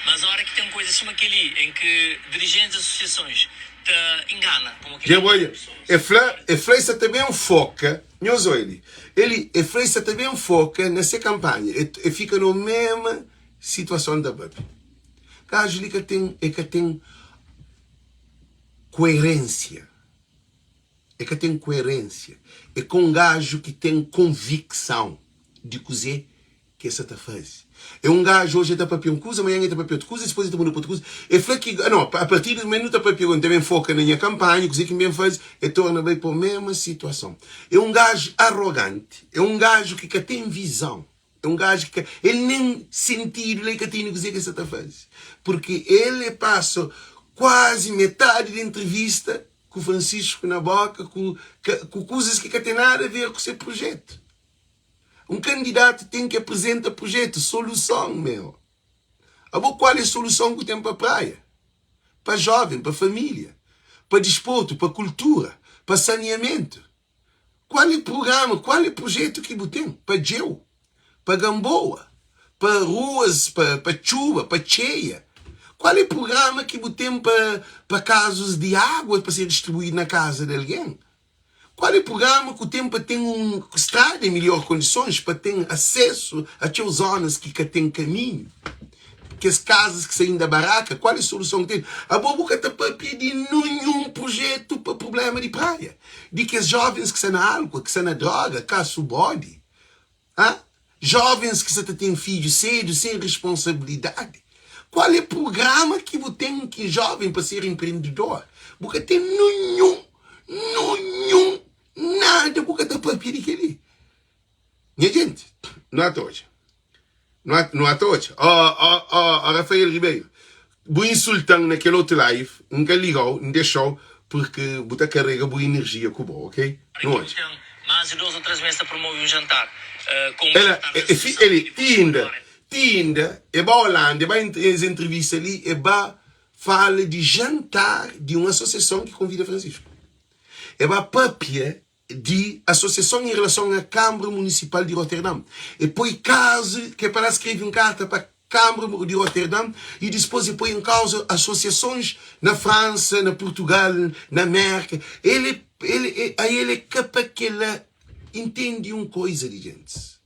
Mas ora ki tem coisa sima keli em que dirigentes de associações ta ingana pamo Dja keli bo odja, e fla, e fla e sa ta ben foka, nhos oi li, eli, e fla e sa ta ben foka na se kampanha, e, e fika no mema situason ta papia. Gaju li ka ten, e ka ten koerensia, e ka ten koerensia, e ka un gaju ki ten konviksãu di kuzê ki e sa ta faze. É un gaju oji e ta papia un kuza, manhan e ta papia otu kuza, dipôs e ta muda pa otu kuza. E fla ki, no, a partir di mumentu nu ta papia, N ta ben foka na nha kanpanha, kuzê ki N ben faze, e torna bai pa mésmu situason. É un gaju aroganti, é un gaju ki ka ten vizãu. É un gaju ki ka el nen sentidu la el ka tene kuzê ki el sta ta faze. Purki el e pasa kuazi metadi di entrevista ku Francisco na boka ku ku kuzas ki ka ten nada a ver ku se projetu. Un kandidatu ten ki aprezenta projetu, soluson, meu. Abo kual é soluson ku ten pa praia? Pa joven, pa familia, pa disportu, pa kultura, pa saneamentu? Kual é prugrama, kual é projetu ki bu ten pa Djeu, pa Gamboa, pa ruas, pa, pa txuba, pa txeia? Kual é prugrama ki bu ten pa, pa kazus di água pa ser distribuídu na kaza di algen? Kual é prugrama ku ten pa ten un strada en milhor kondisons, pa ten asesu a txeu zonas ki ka ten kaminhu? Kes kazas ki sta inda baraka, kual é soluson ki ten? Abo bu ka ta papia di ninhun projetu pa prublema di praia, di kes jovens ki sta na álkua, ki sta na droga, kasu bodi, ha? Jovens ki sta ta ten fidju sedu, sen responsabilidadi. Kual é prugrama ki bu ten ki joven pa ser empreendedor? Bu ka ten ninhun, ninhun, nada bu ka ta papia di keli. Nha jenti, nu ata odja. Nu ata, nu ata odja. Ó, ó, ó, ó, Rafael Ribeiro, bu insulta-m na kel otu live, N ka liga-u, N dexa-u, purki bu ta karega bu enerjia ku bo, ok? Nu odja. Ela, e, fi, eli, ti inda, ti inda, e ba Holanda, e ba es entrevista li, e ba fala di jantar di un asosiason ki konvida Francisco. E ba papia di asosiason en relason a Kanbra Munisipal di Roterdam. E poi kazu ke pa la skrebe un karta pa Kanbra di Roterdam i dispôs e poi en kauza asosiasons na Fransa, na Purtugal, na Merka. El e el e a el e ka pa kela intendi un koiza di gentis.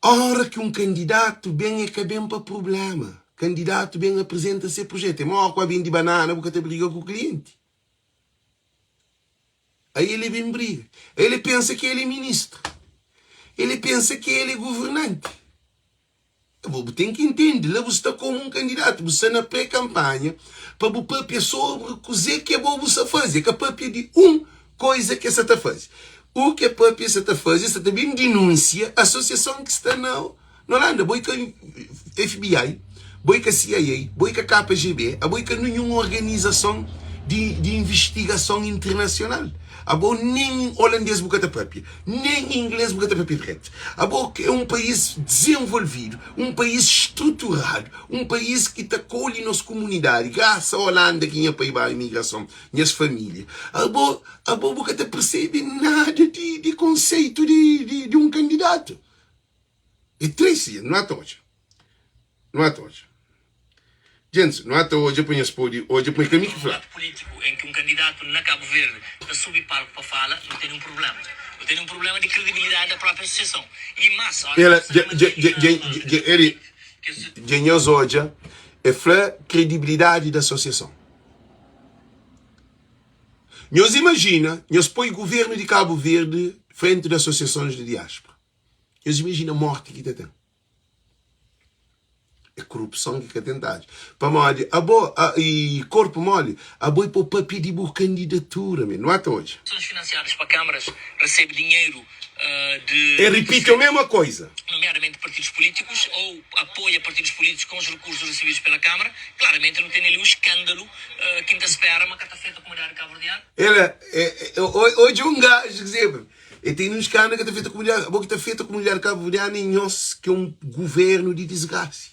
Ora ki un kandidatu ben e ka ben pa prublema. Kandidatu ben aprezenta se prujetu. E mora ku a bende banana bu ka ta briga ku klienti. Aí ele vem briga. Ele pensa que ele é ministro. Ele pensa que ele é governante. Bu tem que entende, lá bu sta como um candidato, bu sta na pré-campanha pa bu papia sobre kuzê que bo bu sta faze, ka papia di um coisa que sa ta faze. O que papia sa ta faze, sa ta bem denuncia associação que sta na na Holanda. Bo é ka FBI, bo é ka CIA, bo é ka KGB, abo é ka ninhun organizason di, di investigason internasional. Abo nen holandês bu ka ta papia, nen inglês bu ka ta papia dretu. Abo é un país dizenvolvidu, un país struturadu, un país ki ta kolhe nos komunidadi, grasa a Holanda ki nha pai ba imigrason, nhas família. Abo, abo bu ka ta persebe nada di, di konseitu di, di, di un kandidatu. É triste, nu ata odja. Nu ata odja. Gentis, nu ata odja pa nhos pode odja pa é ka mi ki fla. Debate político em que um candidato na Cabo Verde ta subi palco pa fala, nu tene um problema. Nu tene um problema de credibilidade da própria associação. E mas, ora Ela, ki dja, sta dja, na dja, dja, dja, ele, dja nhos odja, é fla credibilidade da associação. Nhos imajina, nhos poi guvernu di Kabu Verdi frenti di asosiasons di diáspora. Nhos imajina morti ki ta ten. É korupson ki ka ten tadju. Pamodi abo i korpu moli, abo i po papia di bu kandidatura mi. Nu ata odja. Sons finansiadus pa Câmaras recebe dinheiro de E ripiti o mesma coisa. nomeadamente partidos políticos ou apoia partidos políticos com os recursos recebidos pela Câmara, claramente nu tene li um escândalo ki N ta spera ma ka ta afeta comunidade cabo-verdiana. Ela odja um gajo ki sempre E ten uns kanda ka ta afeta komunidadi. Abo ki ta afeta komunidadi kabuverdianu é nhos ki é un guvernu di disgrasi.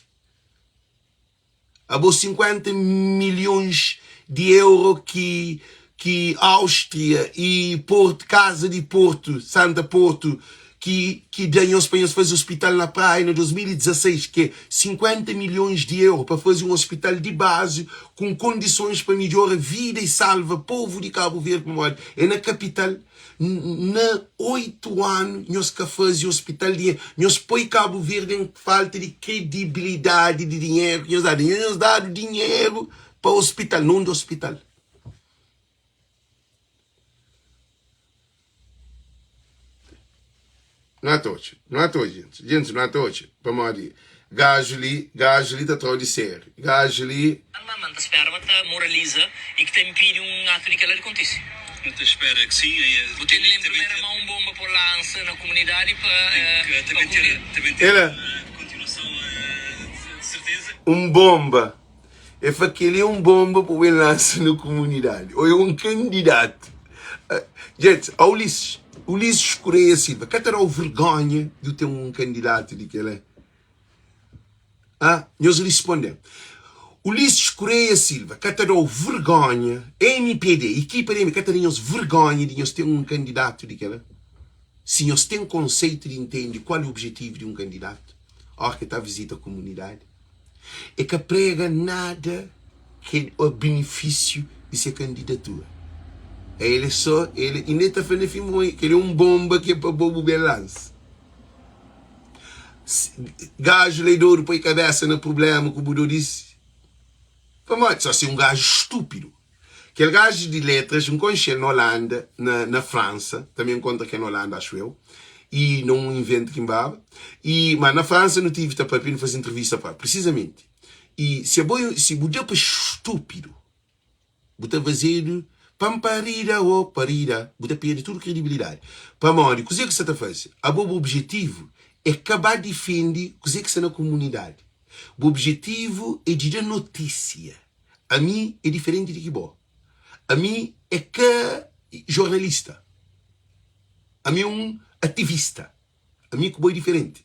Abo 50 milhons di euro ki ki Áustria i Porto, Kaza di Porto, Santa Porto, ki ki da nhos pa nhos faze ospital na Praia na 2016, ki é 50 milhons di euro pa faze un ospital di bazi ku kondisons pa midjora vida i salva povu di Kabu Verdi pamodi é na kapital. Na 8 anu nhos ka fazi hospital dinheiro nhos poi Cabo Verde em falta de credibilidade de dinheiro que nhos dadu nhos dadu dinheiro pa hospital não de hospital não ata odja não ata odja gente gente não ata odja pamodi gajo li gajo li ta trau di sério gajo li. Ma N ta spera ma ta moraliza y ki ta inpidi un atu di kel-la di kontise. Nu ta spera ki sin. Bu tene li en primera mão un bomba pa lansa na kumunidadi pa Ta ben ter, ta ben ter kontinuason di serteza. Un bomba. E fla kel-li é un bomba pa bu ben lansa na kumunidadi. Ô é un kandidatu. Gente, ó Ulisses, Ulisses Correia Silva, ka ta da-u vergonha di bu ten un kandidatu di kel-la? Ah, nhos risponde-m. Ulisses Correia Silva, ka ta da-u vergonha, mpd, ekipa di mpd, ka ta da nhos vergonha di nhos ten un kandidatu di kel-la? Si nhos ten konseitu di ntende kual é objetivu di un kandidatu óra ki el ta vizita kumunidadi, e ka prega nada ki é benefísiu di se kandidatura. El é sô, el, inda el ta fla na fin ma kel-li é un bonba ki é pa bo bu ben lansa. Gaju la é dodu poi kabesa na prubléma ku bu dodisi. Pamodi? Só si é un gaju stúpidu. Kel gaju di letras, N konxe-l na Olanda, na na Fransa, tanbe N kontra kel na Olanda, axu eu, i na un iventu ki N baba. I, ma na Fransa nu tivi ta papia, nu faze intrivista pa, prisizamenti. I si abo é, si bu da pa stúpidu, Bu ta fazedu pa N parida ô parida Bu ta perde tudu kredibilidadi Pamodi kuzê ki sta ta faze? Abo bu objetivu é ka ba difende kuzê ki sta na komunidadi Bu objetivu é di da notísia Ami é diferenti di ki bo Ami é ka jornalista Ami é un ativista Ami ku bo é diferenti.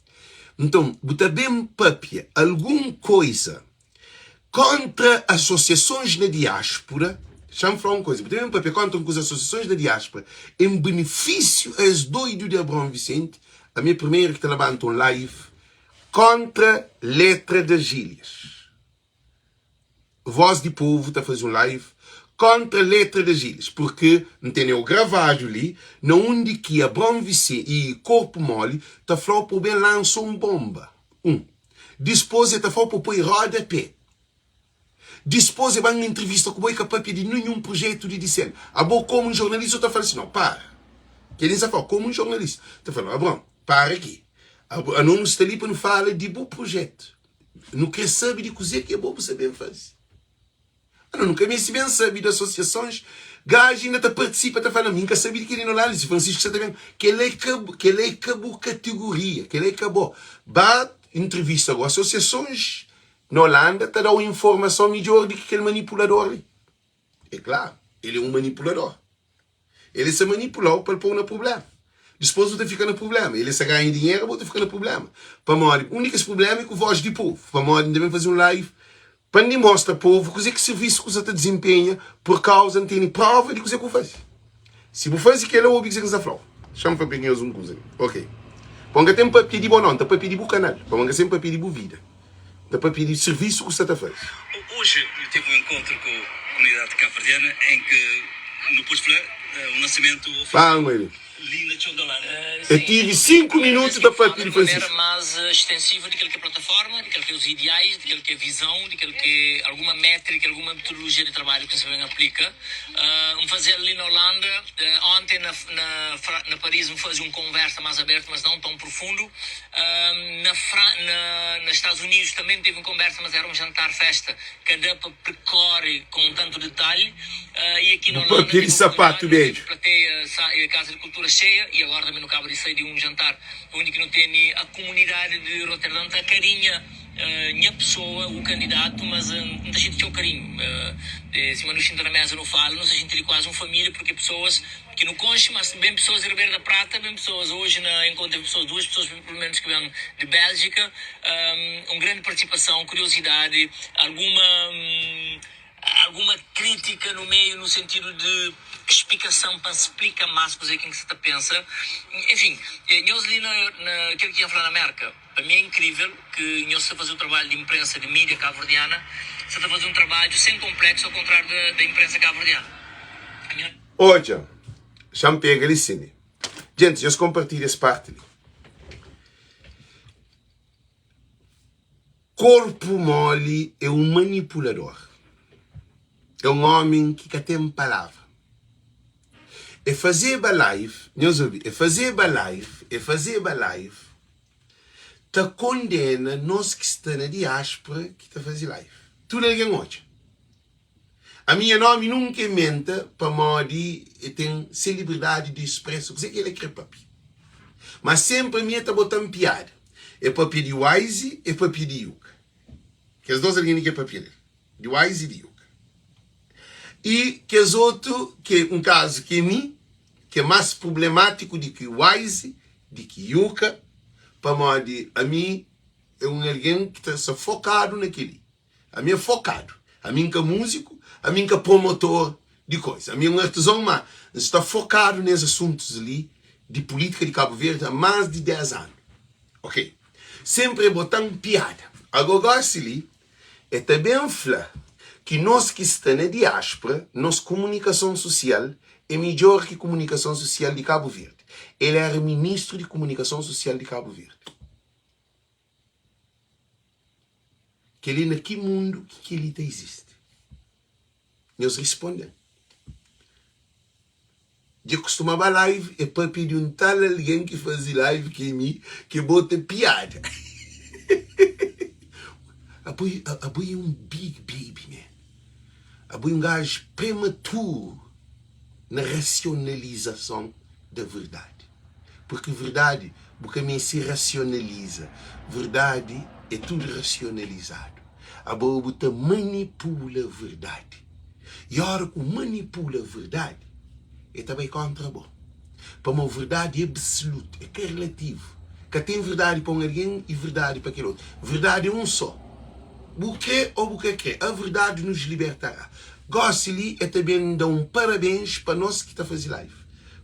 Nton, bu ta ben papia algun koiza kontra asosiasons na diáspura, xa-m fla un koiza, bu ta ben papia kontra un kuza asosiasons na diáspura en benefísiu a es doidu di Abraon Vicente, ami é primeru ki ta labanta un live kontra letra das ilhas. Voz di Povo ta faze un live kontra letra das ilhas, porque N teneu gravadu li na undi ki Abraão Vicente i Corpo Mole ta flau pa bu ben lansa un bomba, un. Dispos e ta flau pa bu poi roda pé. Dispos e ba un entrevista ku bo e ka papia di ninhun projetu di disel. Abo komu un jornalista bu ta fala si, no, para. Kel-li N sa flau komu un jornalista. Ta fala, Abraão, para ki. Abo nu sta li pa nu fala di bu projetu. Nu krê sabe di kuzê ki abo bu sa ben faze. Anu, nu ka meste ben sabe di asosiasons. Gaji inda ta partisipa, ta fla, Mi N ka sabe di kel-li. No la, si Francisco sa ta ben. Kel-la é ka, kel-la é ka bu kategoria, kel-la é ka bo. Ba intrivista go. Asosiasons na Olanda ta da-u informason midjór di ki kel manipulador li. É klaru, el é un manipulador. El sa manipula-u pa el pô-u na prubléma. Dispôs bu ta fika na prubléma. El sa ganha dinheru, bo ta fika na prubléma. Pamodi un di kes prubléma é ku vós di povu. Pamodi N ta ben faze un live pa N dimostra povu kuzê ki sirvisu ku sa ta dizinpenha pur kauza N tene prova di kuzê ku faze. Si bu faze kel-la, obi kuzê ki N sta fla-u. Xa-m papia ku nhos un kuza li. Ok. Pamodi N ka ten papia di bo nau, N ta papia di bu kanal. Pamodi N ka sen papia di bu vida. N ta papia di sirvisu ku sta ta faze. Oji nu tevi un enkontru ku komunidadi kabuverdiana en ki nu pode fla un lansimentu ofisial li na Txon di Olanda. El tive 5 minutu ta papia di Francisco. Mais extensiva di kel ki é plataforma, di kel ki é os ideais, di kel ki é visão, di kel ki é alguma métrica, alguma metodologia di trabalho ki nsa ben aplika. N faze-l li na Holanda, ontem na na na Paris N faze un conversa mais aberto, mas não tão profundo. Na Fran na na Estados Unidos também teve un conversa, mas era un jantar festa, ka da pa percorre com tanto detalhe. E aqui na Bu Holanda papia di teve sapatu oportunidade, nu teve bedju. plateia, casa de cultura cheia e agora também nu caba di sai di un jantar undi ki nu tene a comunidade de Roterdã ta carinha nha pessoa, o candidato, mas N ta xinti txeu carinho. Sima nu xinta na mesa nu fala, nu sta xinti li quase un família porque pessoas ki nu konxe, mas ben pessoas di Ribeira da Prata, ben pessoas hoje na encontro teve pessoas, duas pessoas pelo menos ki ben di Bélgica, un grande participação, curiosidade, alguma Alguma crítica no meio no sentido de explicação pa splica mas kuze kin ki sa ta pensa. Enfim, nhos li na na kel ki nha fla na Merka, pa mi é incrível ki nhos sta faze o trabalho de imprensa de mídia cabo-verdiana, sa ta faze um trabadjo sem complexo ao contrário da da imprensa cabo-verdiana. Nha. Odja, xa-m pega li sin. Djentis, nhos konpartilha es parti li. Korpu moli é un manipulador. É un ómi ki ka ten palavra. E fazeba live, nhos obi, e fazeba live, e fazeba live ta kondena nos ki sta na diáspora ki ta faze live. Tudu algen odja. Ami nha nomi nunka é menta pamodi e ten se liberdadi di expresa kuzê ki el kre papia. Mas senpri ami e ta bota-m piada. E papia di Wise e papia di Yuka. Kes dos algen li ki e papia del, di Wise i di Yuka. I kes otu ki un kazu ki é mi, ki é más prublemátiku di ki Wise, di ki Yuka, pamodi ami é un algen ki ta sta fokadu na kel-li. Ami é fokadu. Ami N ka múziku, ami N ka promotor di koisa. Ami é un artizon, má N sta fokadu nes asuntus li di pulítika di Kabu Verdi há más di 10 anu. Ok. Senpri é bota-m piada. Agó gósi li, é ta ben fla ki nos ki sta na diáspura, nos kumunikason susial é midjór ki kumunikason susial di Kabu Verdi. El éra ministru di kumunikason susial di Kabu Verdi. Kel-li na ki mundu ki kel-li ta izisti? Nhos risponde-m. Dja kustuma ba live e papia di un tal algen ki faze live ki mi ki bota piada. Abo abo é un big baby man. Abo é un gajo prematuro na rasionalizason da verdadi. Purki verdadi bu ka meste rasionaliza. Verdadi é tudu rasionalizadu. Abo bu ta manipula verdadi. I ora ku manipula verdadi, e ta bai kontra bo. Pamo verdadi é absolutu, é ka relativu. Ka ten verdadi pa un algen i verdadi pa kel otu. Verdadi é un só. Bu kre ô bu ka kre, a verdade nos libertará. Gósi li e ta ben da un parabens pa nos ki ta faze live.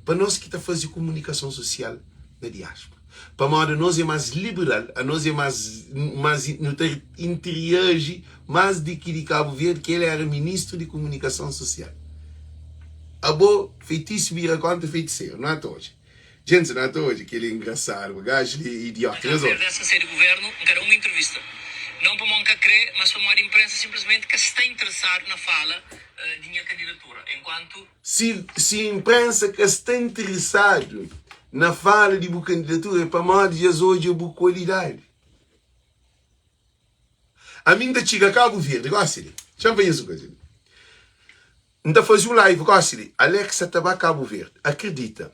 Pa nos ki ta faze kumunikason susial na diáspora. Pamodi anos é más liberal, anos é más, más, nu ta interiaji más di ki di Kabu Verdi, ki el éra ministru di kumunikason susial. Abo, feitisu bira kóntra feitiseru, nu ata odja. Djentis, nu ata odja kel-li é engrasadu, gaju li é idiota. N ka perde essa sede governo, N ka da un entrevista. Não pamodi N ka kre, mas pamodi imprensa simplesmente ka sta interessado na fala di nha candidatura. Enquanto. Si si inprensa ka sta interesadu na fala di bu kandidatura é pamodi dja es odja bu kualidadi. Ami N ta txiga Kabu Verdi gosi li, txa-m fla nhos un kuza li, N ta faze un live gosi li, Alexa ta ba Kabu Verdi, akredita,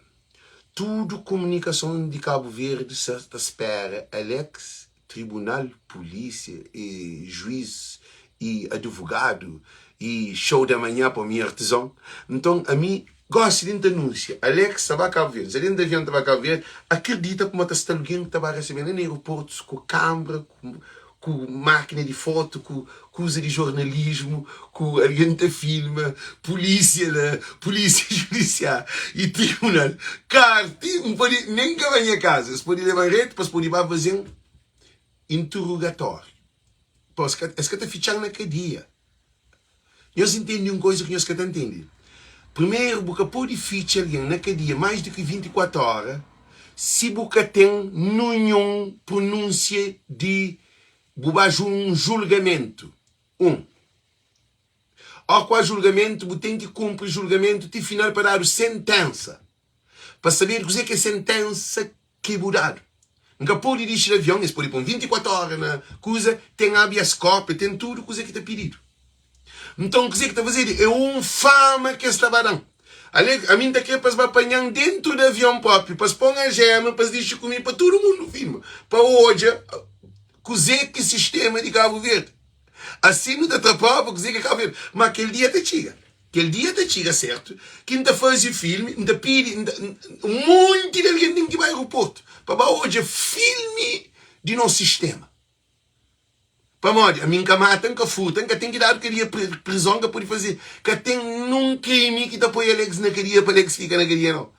tudu komunikason di Kabu Verdi sa ta spera Alex tribunal, pulísia, e juiz, e advogadu, e show da manhã pa mi artizon. Nton ami gosi di N ta anúnsia, Alex ta ba Kabu Verdi, N sta dentu di avion ta ba Kabu Verdi, akredita kuma ta sta algen ki ta ba resebe-m la na aeroportu ku kanbra, ku ku mákina di fotu, ku kuza di jornalismu, ku algen ta filma, pulísia la, pulísia judisial i tribunal. Kar ti N pode nen ka ba nha kaza, es pode leba-m retu pa es pode ba faze-m interogatóriu. Pa es ka, es ka ta fitxa-m na kadia. Nhos intende un kuza ki nhos ka ta ntende. Primeru, bu ka pode fitxa algen na kadia más di ki 24 óra. si bu ka ten nunhun pronúnsia di bu ba un julgamentu. 1 Ó ku a julgamentu, bu ten ki kunpri julgamentu ti final pa dadu sentensa. Pa sabedu kuzê ki é sentensa ki bu dadu. N ka pode dixi di avion, es pode pô-m 24 óra na kuza, ten habeas corpus, ten tudu kuza ki ta pididu. Nton, kuzê ki ta fazedu? É un fama ki es ta ba da-m. Ale, ami N ta krê pa es ba panha-m déntu di avion própi, pa es pô-m aljema, pa es dixi ku mi, pa tudu mundu filma, pa odja kuzê ki sistéma di Kabu Verdi. Asi nu ta tra próva kuzê ki é Kabu Verdi. Má kel dia ta txiga. Kel dia ta txiga sértu ki N ta faze filmi, N ta pidi, N ta, un monti di algen ten ki bai aeroportu pa ba odja filmi di nos sistéma. Pamodi ami N ka mata, N ka furta, N ka ten ki dadu kadia, prizon ka pode faze, ka ten nun krimi ki ta poi Alex na kadia pa Alex fika na kadia nau.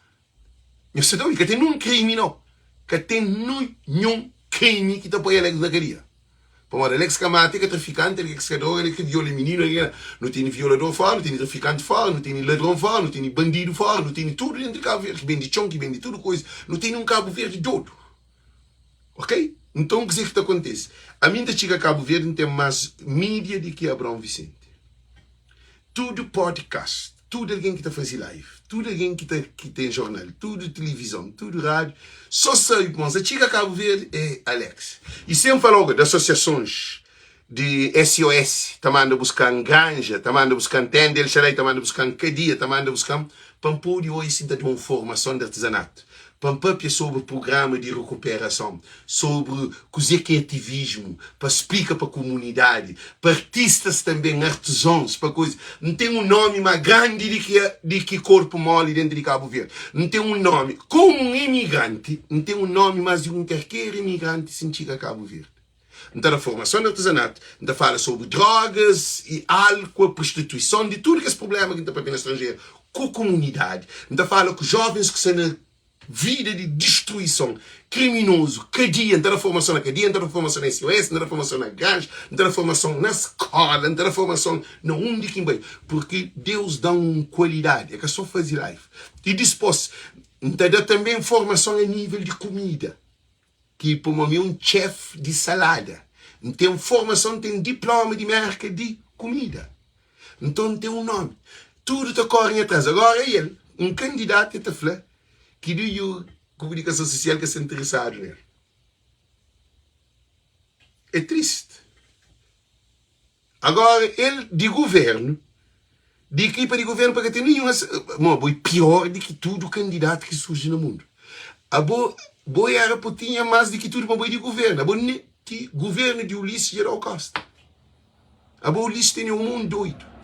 Nhos sa ta obi? Ka ten nun krimi nau. Ka ten ninhun krimi ki ta poi Alex na kadia. Pamodi Alex ka mata, e ka trafikanti, Alex ka droga, Alex ka viola mininu, Alex ka. Nu tene violador fora, nu tene trafikanti fora, nu tene ladron fora, nu tene bandidu fora, nu tene tudu dentru di Kabu Verdi, ki bende txon, ki bende tudu koisa. Nu tene un Kabu Verdi dodu. Ok? Nton kuzê ki ta kontise? Ami N ta txiga Kabu Verdi N ten más mídia di ki Abraão Vicente. Tudu podcast, tudu algen ki ta faze live, tudu algen ki ta ki ten jornal, tudu tilivizon, tudu rádiu, sô sabe ma N sta txiga Kabu Verdi é Alex. I sen fala oga di asosiasons di SOS ta manda buska-m granja, ta manda buska-m tenda El Shaddai ta manda buska-m kadia, ta manda buska-m pa N pode oji si N ta da un formason di artizanatu, pa N papia sobri prugrama di rikuperason, sobri kuzê ki é ativismu, pa splika pa kumunidadi, pa artistas tanben, artizons, pa koza. N ten un nómi má grandi di ki di ki korpu móli déntu di Kabu Verdi. N ten un nómi, komu un imigranti, N ten un nómi más di un karker imigranti si N txiga Kabu Verdi. N ta da formason na artezanatu, N ta fala sobri drogas i álkua, prostituison, di tudu kes prubléma ki N ta papia na stranjeru ku kumunidadi. N ta fala ku jóvens ki sta na vida di distruison, kriminozu, kadia. N ta da formason na kadia, N ta da formason na SOS, N ta da formason na granja, N ta da formason na skóla, N ta da formason na undi ki N bai. Purki Deus da-m un kualidadi, é ka sô faze live. I dispôs, N ta da tanbê formason a nível di kumida. Ki pamo mi é un chef di salada. N ten formason, N ten diploma di merka di kumida. Nton N ten un nomi. Tudu ta kore nha tras. Agora el, un kandidatu, el ta fla ki di yu kumunikason susial ka sta interesadu nel. É tristi. Agora el di governo, di equipa di governo pa ka ten nenhum mo bo é pior di ki tudo candidato ki surge na mundo. Abo bo era po tinha mas di ki tudo pa bo é di governo. Abo ne ti governo di Ulisses Geral Costa. Abo Ulisses tene um mundo doido.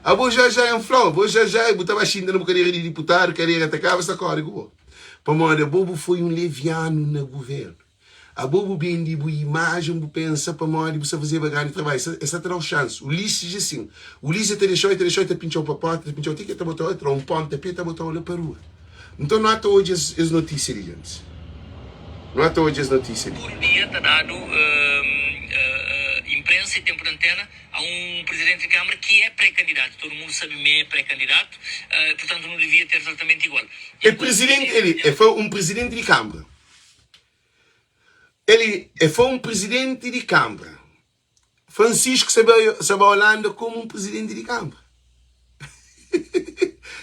Abo já já em flau, abo já já bu ta ba xinta na bu cadeira di diputado, cadeira ta caba sta kore ku bo. Pamodi abo bu foi um leviano na governo. Abo bu bendi bu imajen bu pensa pamodi bu sta fazeba grandi trabadju es sta ta dau xansi Ulisses é sin Ulisses ta dexau e ta dexau e ta pintxau pa porta ta pintxau ti ki e ta botau e ta dau un ponta pe e ta botau la pa rua nton no ata odja es notisia li djantis no ata odja es notisia li. Tudu dia ta dadu imprensa e tempu di antena a un presidenti di kamara ki é pré-kandidatu. Tudu mundu sabi ma é pré-kandidatu, purtantu nu divia ter tratamentu igual. É presidenti el é foi un presidenti di kamara. El e foi un prizidenti di kanbra. Francisco sa bai sa bai Holanda komu un prizidenti di kanbra.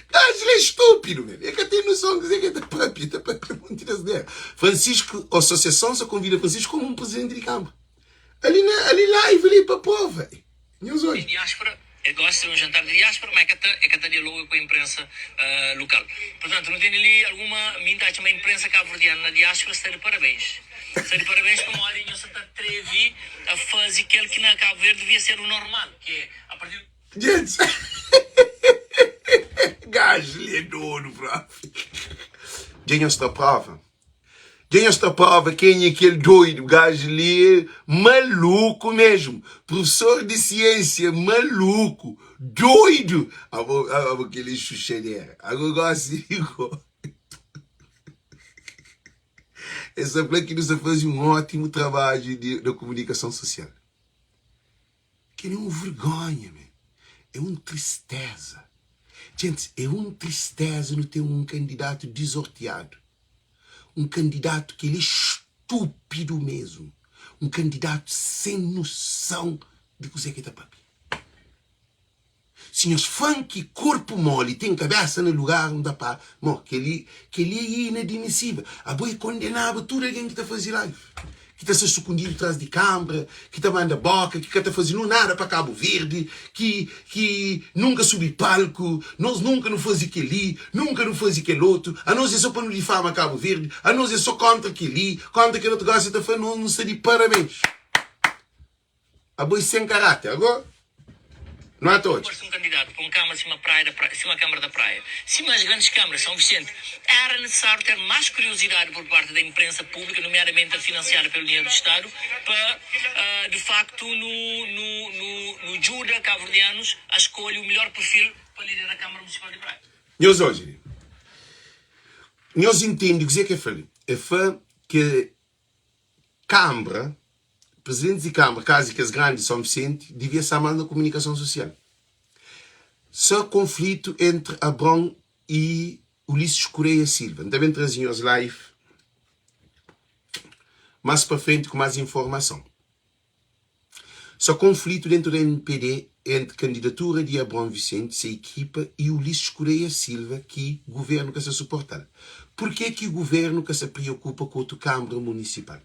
Gajo la é estúpido, man. El ka ten noson kuzê ki el ta papia, el ta papia monti di asnera. Francisco, asosiason sa konvida Francisco komu un prizidenti di kanbra. Ali na ali live li pa prova. Nhos odja. Diáspora, el gosta di un jantar di diáspora, ma e ka ta e ka ta dialoga ku imprensa lukal. Purtantu, nu tene li alguma, mi N ta atxa ma imprensa kabuverdianu na diáspora sta di parabéns. Sta di parabéns pamodi nhos sa ta atrevi a faze kel ki na Kabu Verdi devia ser u normal, ki é a partir. Djents Gajo li é dodu propi. Dja nhos ta prova. Dja nhos ta prova kenha kel doidu gaju li é maluku mesmu professor di ciência maluku doidu abo abo keli é xuxadera ago gosi di go es ta fla ki nu sta fazi un ótimu trabadju di na komunikason sosial keli é un vergonha man é un tristeza djentis é un tristeza nu ten un kandidatu dizortiadu. Un kandidatu ki el é stúpidu mésmu. Un kandidatu sen noson di kuzê ki el ta pâpia. Si nhos fla-m ki korpu moli ten kabésa na lugar, N ta para. Mo, kel-li, kel-li é inadmisível. Abo é kondenaba tudu algen ki ta faze live, ki ta sta sukundidu tras di kanbra, ki ta manda bóka, ki ka ta faze nu nada pa Kabu Verdi, ki, ki nunka subi palku, nos nunka nu faze kel-li, nunka nu faze kel otu, anos é so pa nu difama Kabu Verdi, anos é so kóntra kel-li, kóntra kel otu. Gósi ta fla nos nu sta di parabéns. Abo é sen karáter. Agó nu ata odja. Parse un kandidatu pa un Câmara sima Praia da Praia, sima Câmara da Praia, sima as grandes câmaras, São Vicente, era necessário ter mais curiosidade por parte da imprensa pública, nomeadamente a financiada pelo dinheiro do Estado, pa de facto nu nu nu nu djuda cabo-verdianos a escolhe o melhor perfil pa lidera Câmara Municipal de Praia. Nhos odja li. Nhos intende kuzê ki el fla li? El fla ke Kanbra, Prezidentis di Kanbra, kazu di kes grandi di Son Visenti, divia sta más na kumunikason susial. Sa konflitu entri Abraon i Ulisses Correia Silva. N ta ben traze nhos live más pa frenti ku más informason. Sa konflitu dentu di mpd entri kandidatura di Abraon Vicente, se ekipa i Ulisses Correia Silva ki guvernu ka sa suportal. Purke ki guvernu ka sa priokupa ku otu kanbra munisipal?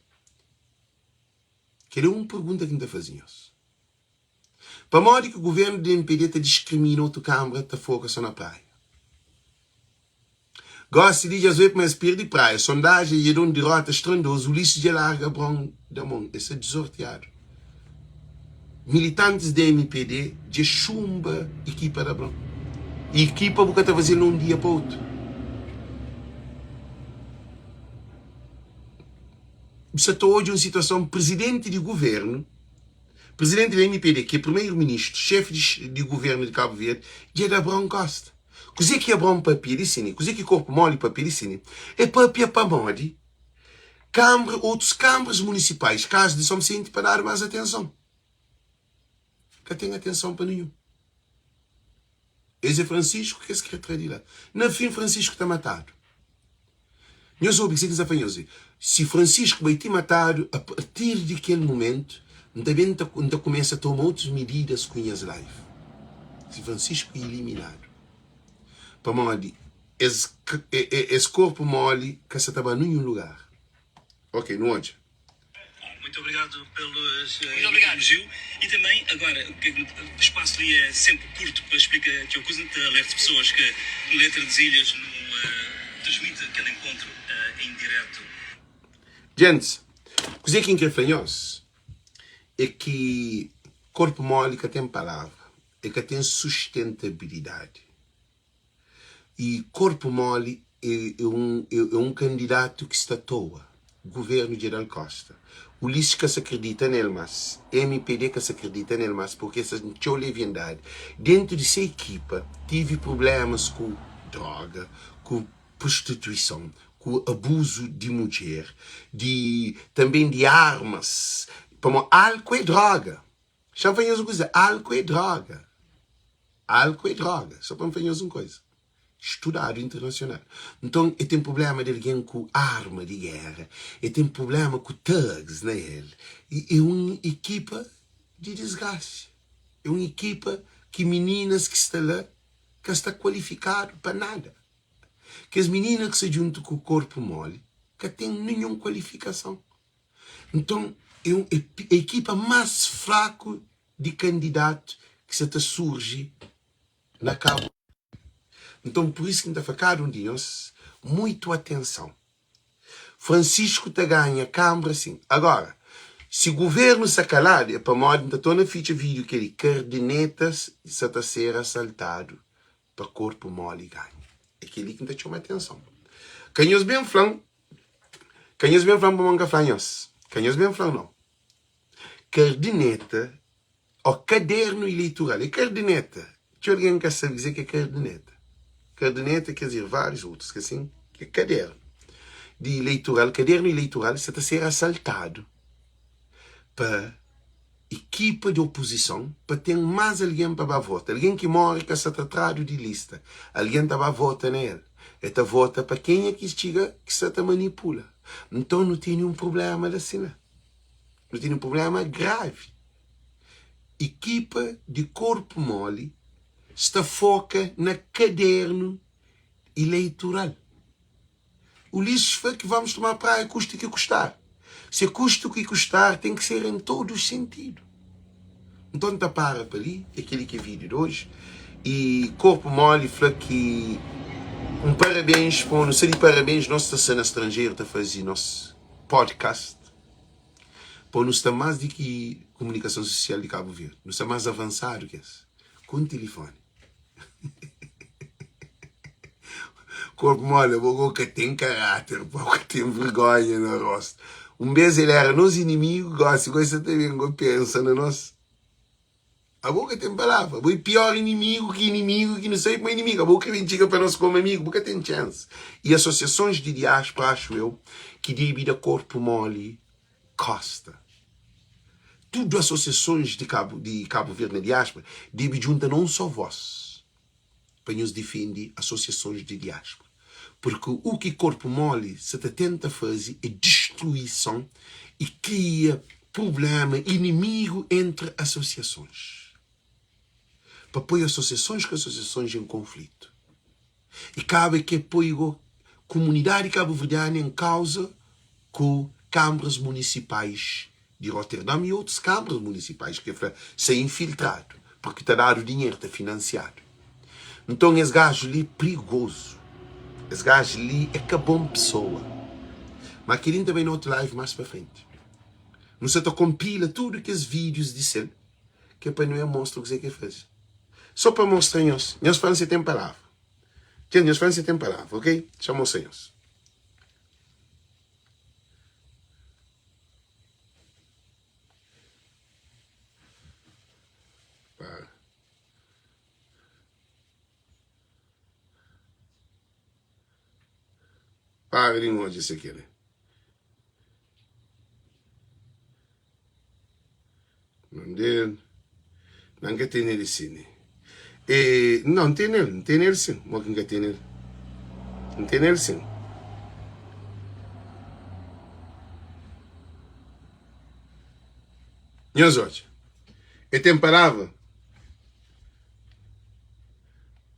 Kel é un pergunta ki N ta faze nhos. Pamodi ki guvernu di mpd ta diskrimina otu kanbra ta foka so na Praia? Gosi li dja zoe pma es pirdi Praia, sondajen dja da un dirota estrondozu, Ulisses dja larga Abraon da mon, es sta dizortiadu. Militantis di mpd dja xunba ekipa di Abraon. I ekipa bu ka ta faze-l na un dia pa otu. Bu sa ta odja un situason, prizidenti di guvernu, prizidenti di mpd ki é primeru ministru, xefi di guvernu di Kabu Verdi, dja da Abraon kosta. Kuzê ki Abraon pâpia di Sini? Kuzê ki korpu móli pâpia di Sini? El pâpia pamodi kanbra, otus kanbras munisipais, kazu di Son Visenti, pa dadu más atenson. Ka ten atenson pa ninhun. Es é Fransisku ki es krê tra di la. Na fin, Fransisku ta matadu. Nhos obi kuzê ki N sta fla nhos. Si Francisco bai ti matadu, a partir di kel mumentu, N ta ben N ta kumesa toma otus mididas ku nhas live. Si Francisco iliminadu. Pamodi es es korpu moli ka sa ta ba ninhun lugar. Ok, nu odja. Muito obrigado pelo Muito obrigado. elogio e também agora o espaço ali é sempre curto para explicar que eu coisa te alerto pessoas que Letra das Ilhas no uh, transmite aquele encontro uh, em direto. Gents, kuzê ki N kre fla nhos é ki korpu moli ka ten palavra, el ka ten sustentabilidadi. I korpu moli é un é un kandidatu ki sta toa. Guvernu dja da-l kosta. Ulisses ka sa kridita nel mas, mpd ka sa kridita nel mas purki es sta txeu leviandadi. Dentu di se ekipa tivi prublemas ku droga, ku prostituison, ku abuzu di mudjer, di tanben di armas, pamo alku é droga. Xa-m fla nhos un kuza, álku é dróga. Álku é dróga. Só pa N fla nhos un kuza. Studadu internasional. Nton, el ten prubléma di algen ku arma di géra, el ten prubléma ku thugs na el. I é un ekipa di disgrasa. É un ekipa ki mininas ki sta la ka sta kualifikadu pa nada. Kes minina ki sta djuntu ku korpu moli ka ten ninhun kualifikason. Nton, é un é ekipa más fraku di kandidatu ki sa ta surji na Kabu Verdi. Nton, pur isu ki N ta fla kada un di nhos, muitu atenson. Francisco ta ganha Kanbra sin. Agora, si guvernu sa kaladu é pamodi, N ta torna fitxa vídiu kel-li, kardinetas sa ta ser asaltadu pa korpu moli ganha. É kel-li ki N ta txoma atenson. Ka nhos ben fla-m Ka nhos ben fla-m pamodi N ka fla nhos. Ka nhos ben fla-m nau. Kardineta ô kadernu ileitural é kardineta. Txeu algen ka sabe kuzê ki é kardineta. Kardineta quer dizer várius otus, ka sin? Ki é kadernu di ileitural. Kadernu ileitural sa ta ser asaltadu pa ekipa di opozison pa ten más algen pa ba vota. Algen ki móre ka sa ta tradu di lista, algen ta ba vota na el. E ta vota pa kenha ki txiga ki sta ta manipula. Nton nu tene un prubléma la si la. Nu tene un prubléma gravi. Ekipa di korpu moli sta foka na kadernu ileitural. Ulisses fla ki vamos tomar praia custe que custar. Se custe o que custar tem que ser em todos os sentido. Nton ta para pa li, é keli ki é vídeo de hoje. E Corpo Mole fla ki um parabéns pa nu sta di parabéns nos ta sta na estrangeiro ta faze nos podcast pa nu sta mais di ki comunicação social di Cabo Verde, nu sta mais avançado ki es ku um telefone. Korpu mole, bo go ka ten karáter, bo ka ten vergonha na rostu. Un bês el éra nos inimigu, gósi go el sta ta ben go pensa na nos. Abo ka ten palavra, abo é pior inimigu ki inimigu ki nu sabe ma inimigu. Abo ka ben txiga pa nos komu amigu, bu ka ten txansi. I asosiasons di diáspora, axu eu, ki debe da korpu moli kósta. Tudu asosiasons di Kabu di Kabu Verdi na diáspora debe djunta na un só vós pa nhos difende asosiasons di diáspora. Purki u ki Korpu Moli sa ta tenta faze é distruison i kria prubléma, inimigu entri asosiasons. Pa poi asosiasons ku asosiasons en konflitu. I kaba ke poi go kumunidadi kabuverdianu en kauza ku kanbras munisipais di Roterdam i otus kanbras munisipais ke fla sa infiltradu purki ta dadu dinheru ta finansiadu. Nton es gaju li prigozu. Es gaju li é ka bon pesoa. Ma kel-li N ta bai na otu live más pa frenti. Nu sa ta konpila tudu kes vídius di sel ke pa nu e mostra kuzê ke faze. Só pa mostra nhos. Nhos fla-m si ten palavra. Txeu nhos fla-m si ten palavra, ok? Txa mostra nhos. Para. Para di nodja se kele. Nondel. Nan ka tene li sine. E, não, n tene el, n tene el sim. Mo ki n ka tene el? N tene el sim. Nhos odja. E ten palavra?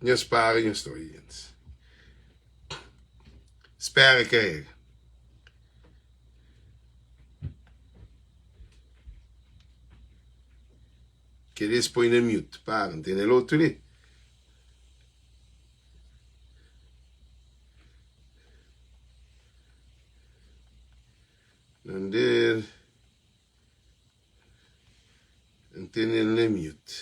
Nhos para nhos ta obi gentis. Spera karega. Kel es poi na mute. Para, N tene el otu li. Nandel. N tene el na mute.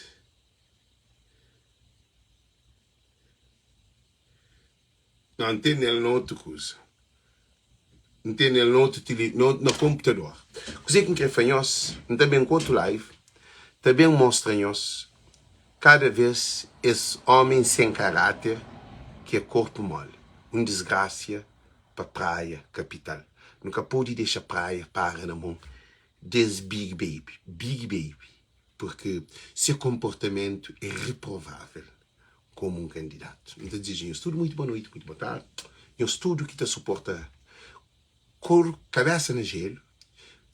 Não, N tene el na otu kuza. N tene el na otu tele, na, na konputador. Kuzê ki N kre fla nhos, N ta ben ku otu live, ta ben mostra nhos kada vez es omen sen karáter ki é korpu moli. Un disgrasia pa Praia, kapital. Nu ka pode dexa Praia para na mon des big baby, big baby, purki se konportamentu é reprovável. Komu un kandidatu. N ta dizeja nhos tudu muitu boa noiti, muitu boa tardi. Nhos tudu ki ta suporta Kor Kabesa na Jelu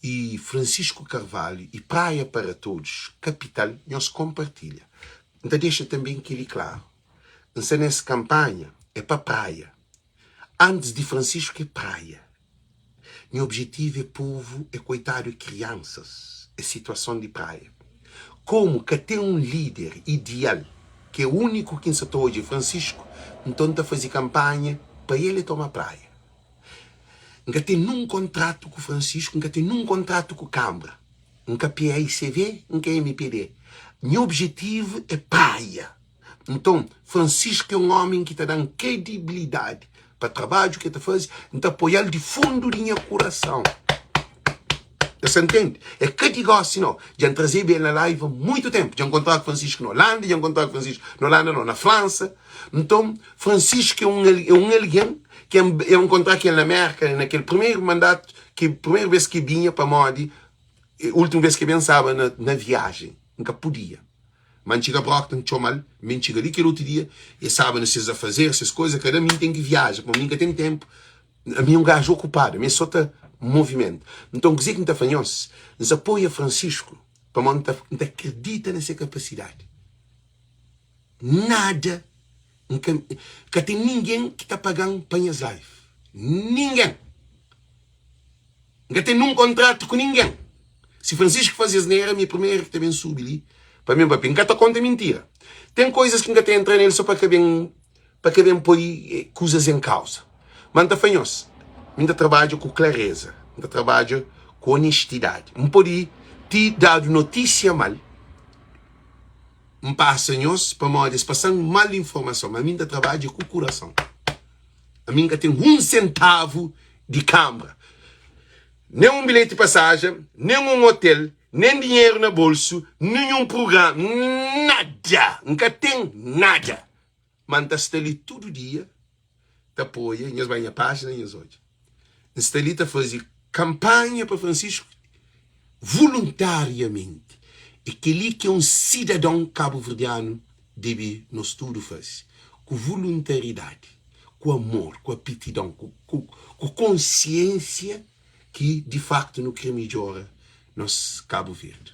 y Francisco Carvalho y Praia para Todos, Kapital, nhos konpartilha. N ta dexa tanben kel-li klaru, N sta nes kanpanha é pa Praia. Antis di Francisco é Praia. Nha objetivu é povu, é koitadu, é kriansas, é situason di Praia. Komu ka ten un lider ideal, ki é uniku ki N sa ta odja é Francisco, nton N ta faze kanpanha pa el e toma Praia. N ka ten nun kontratu ku Francisco, N ka ten nun kontratu ku Kanbra, N ka paicv, N ka mpd. Nha objetivu é Praia. Nton, Francisco é un ómi ki ta da-m kredibilidadi pa trabadju ki el ta faze. N ta apoia-l di fundu di nha kurason. Nhos ta ntende? É ka di gósi nau. Dja N trazeba el na live há muitu ténpu. Dja N nkontraba ku Francisco na Holanda, dja N nkontraba ku Francisco na Holanda nau, na Fransa. Nton, Francisco é un é un algen ki N N nkontra ku el na Mérka na kel primeru mandatu, ki primeru bês ki el binha pamodi últimu bês ki el ben staba na na viajen, N ka podia. Ma N txiga Brockton, N txoma-l, mi N txiga li kel otu dia, e staba na ses afazer, ses koza, kada mi N ten ki viaja, pamodi mi N ka ten tenpu, ami é un gaju okupadu, ami é so ta movimenta. Nton, kuzê ki N ta fla nhos? N sa apoia Francisco pamodi N ta N ta kridita na se kapasidadi. Nada, N ka ka ten ningen ki ta paga-m pa nhas live, ningen! N ka ten nun kontratu ku ningen. Si Francisco faze asnera, mi é primeru ki ta ben subi li pa ben papia. N ka ta konta mintira. Ten koizas ki N ka ta entra nel so pa ka ben pa ka ben poi kuzas en kauza. Ma N ta fla nhos, mi N ta trabadja ku klareza, N ta trabadja ku onestidadi. N pode ti dadu notisia mal, N pasa nhos pamodi es pasa-m mal informason, ma mi N ta trabadja ku kurason. Ami N ka ten un sentavu di kanbra, nen un bilheti pasajen, nen un otel, nen dinheru na bolsu, ninhun prugrama, nada! N ka ten nada! Ma N ta sta li tudu dia ta apoia, nhos bai nha pájina nhos odja. N sta li ta faze kanpanha pa Francisco voluntariamenti. É kel-li ki un sidadon kabuverdianu debe nos tudu faze, ku voluntaridadi, ku amor, ku aptidon, ku, ku, ku konsiénsia ki di faktu nu kre midjora nos Kabu Verdi.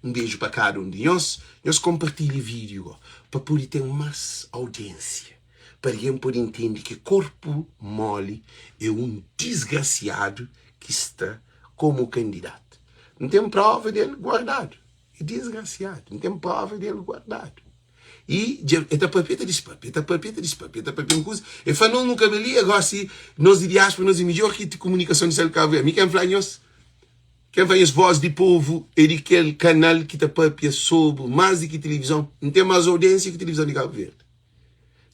Un beju pa kada un di nhos. Nhos konpartilha vídiu go pa pode ten más audiénsia, pa algen pode intende ki Korpu Moli é un disgrasiadu ki sta komu kandidatu. N ten prova del guardadu. É disgrasiadu. N ten prova del guardadu. I dja e ta papia, e ta dispapia, e ta papia, e ta dispapia, e ta papia un kuza. E fla nos nu ka ben li, e gosi nos di diaspora nos é midjor ki komunikason di sal Kabu Verdi. Mi ken fla nhos, ken fla nhos voz di povu é di kel kanal ki ta papia sobri más di ki tilivizon. N ten más audiênsia ki tilivizon di Kabu Verdi.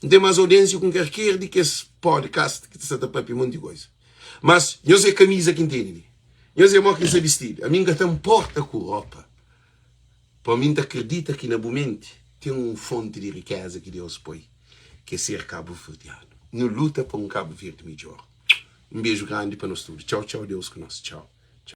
N ten más audiênsia ku karker di kes podcast ki ta sta ta papia monti koza. Mas nhos é kamiza ki N tene li. Nhos é mo ki N sta bistidu. Ami N ka ta nporta ku ropa. Pa mi N ta kridita ki na bu menti ten un fonti di rikeza ki Deus poi, ki é ser kabuverdianu. Nu luta pa un Kabu Verdi midjor. Un beju grandi pa nos tudu. Txau txau Deus ku nos. Txau.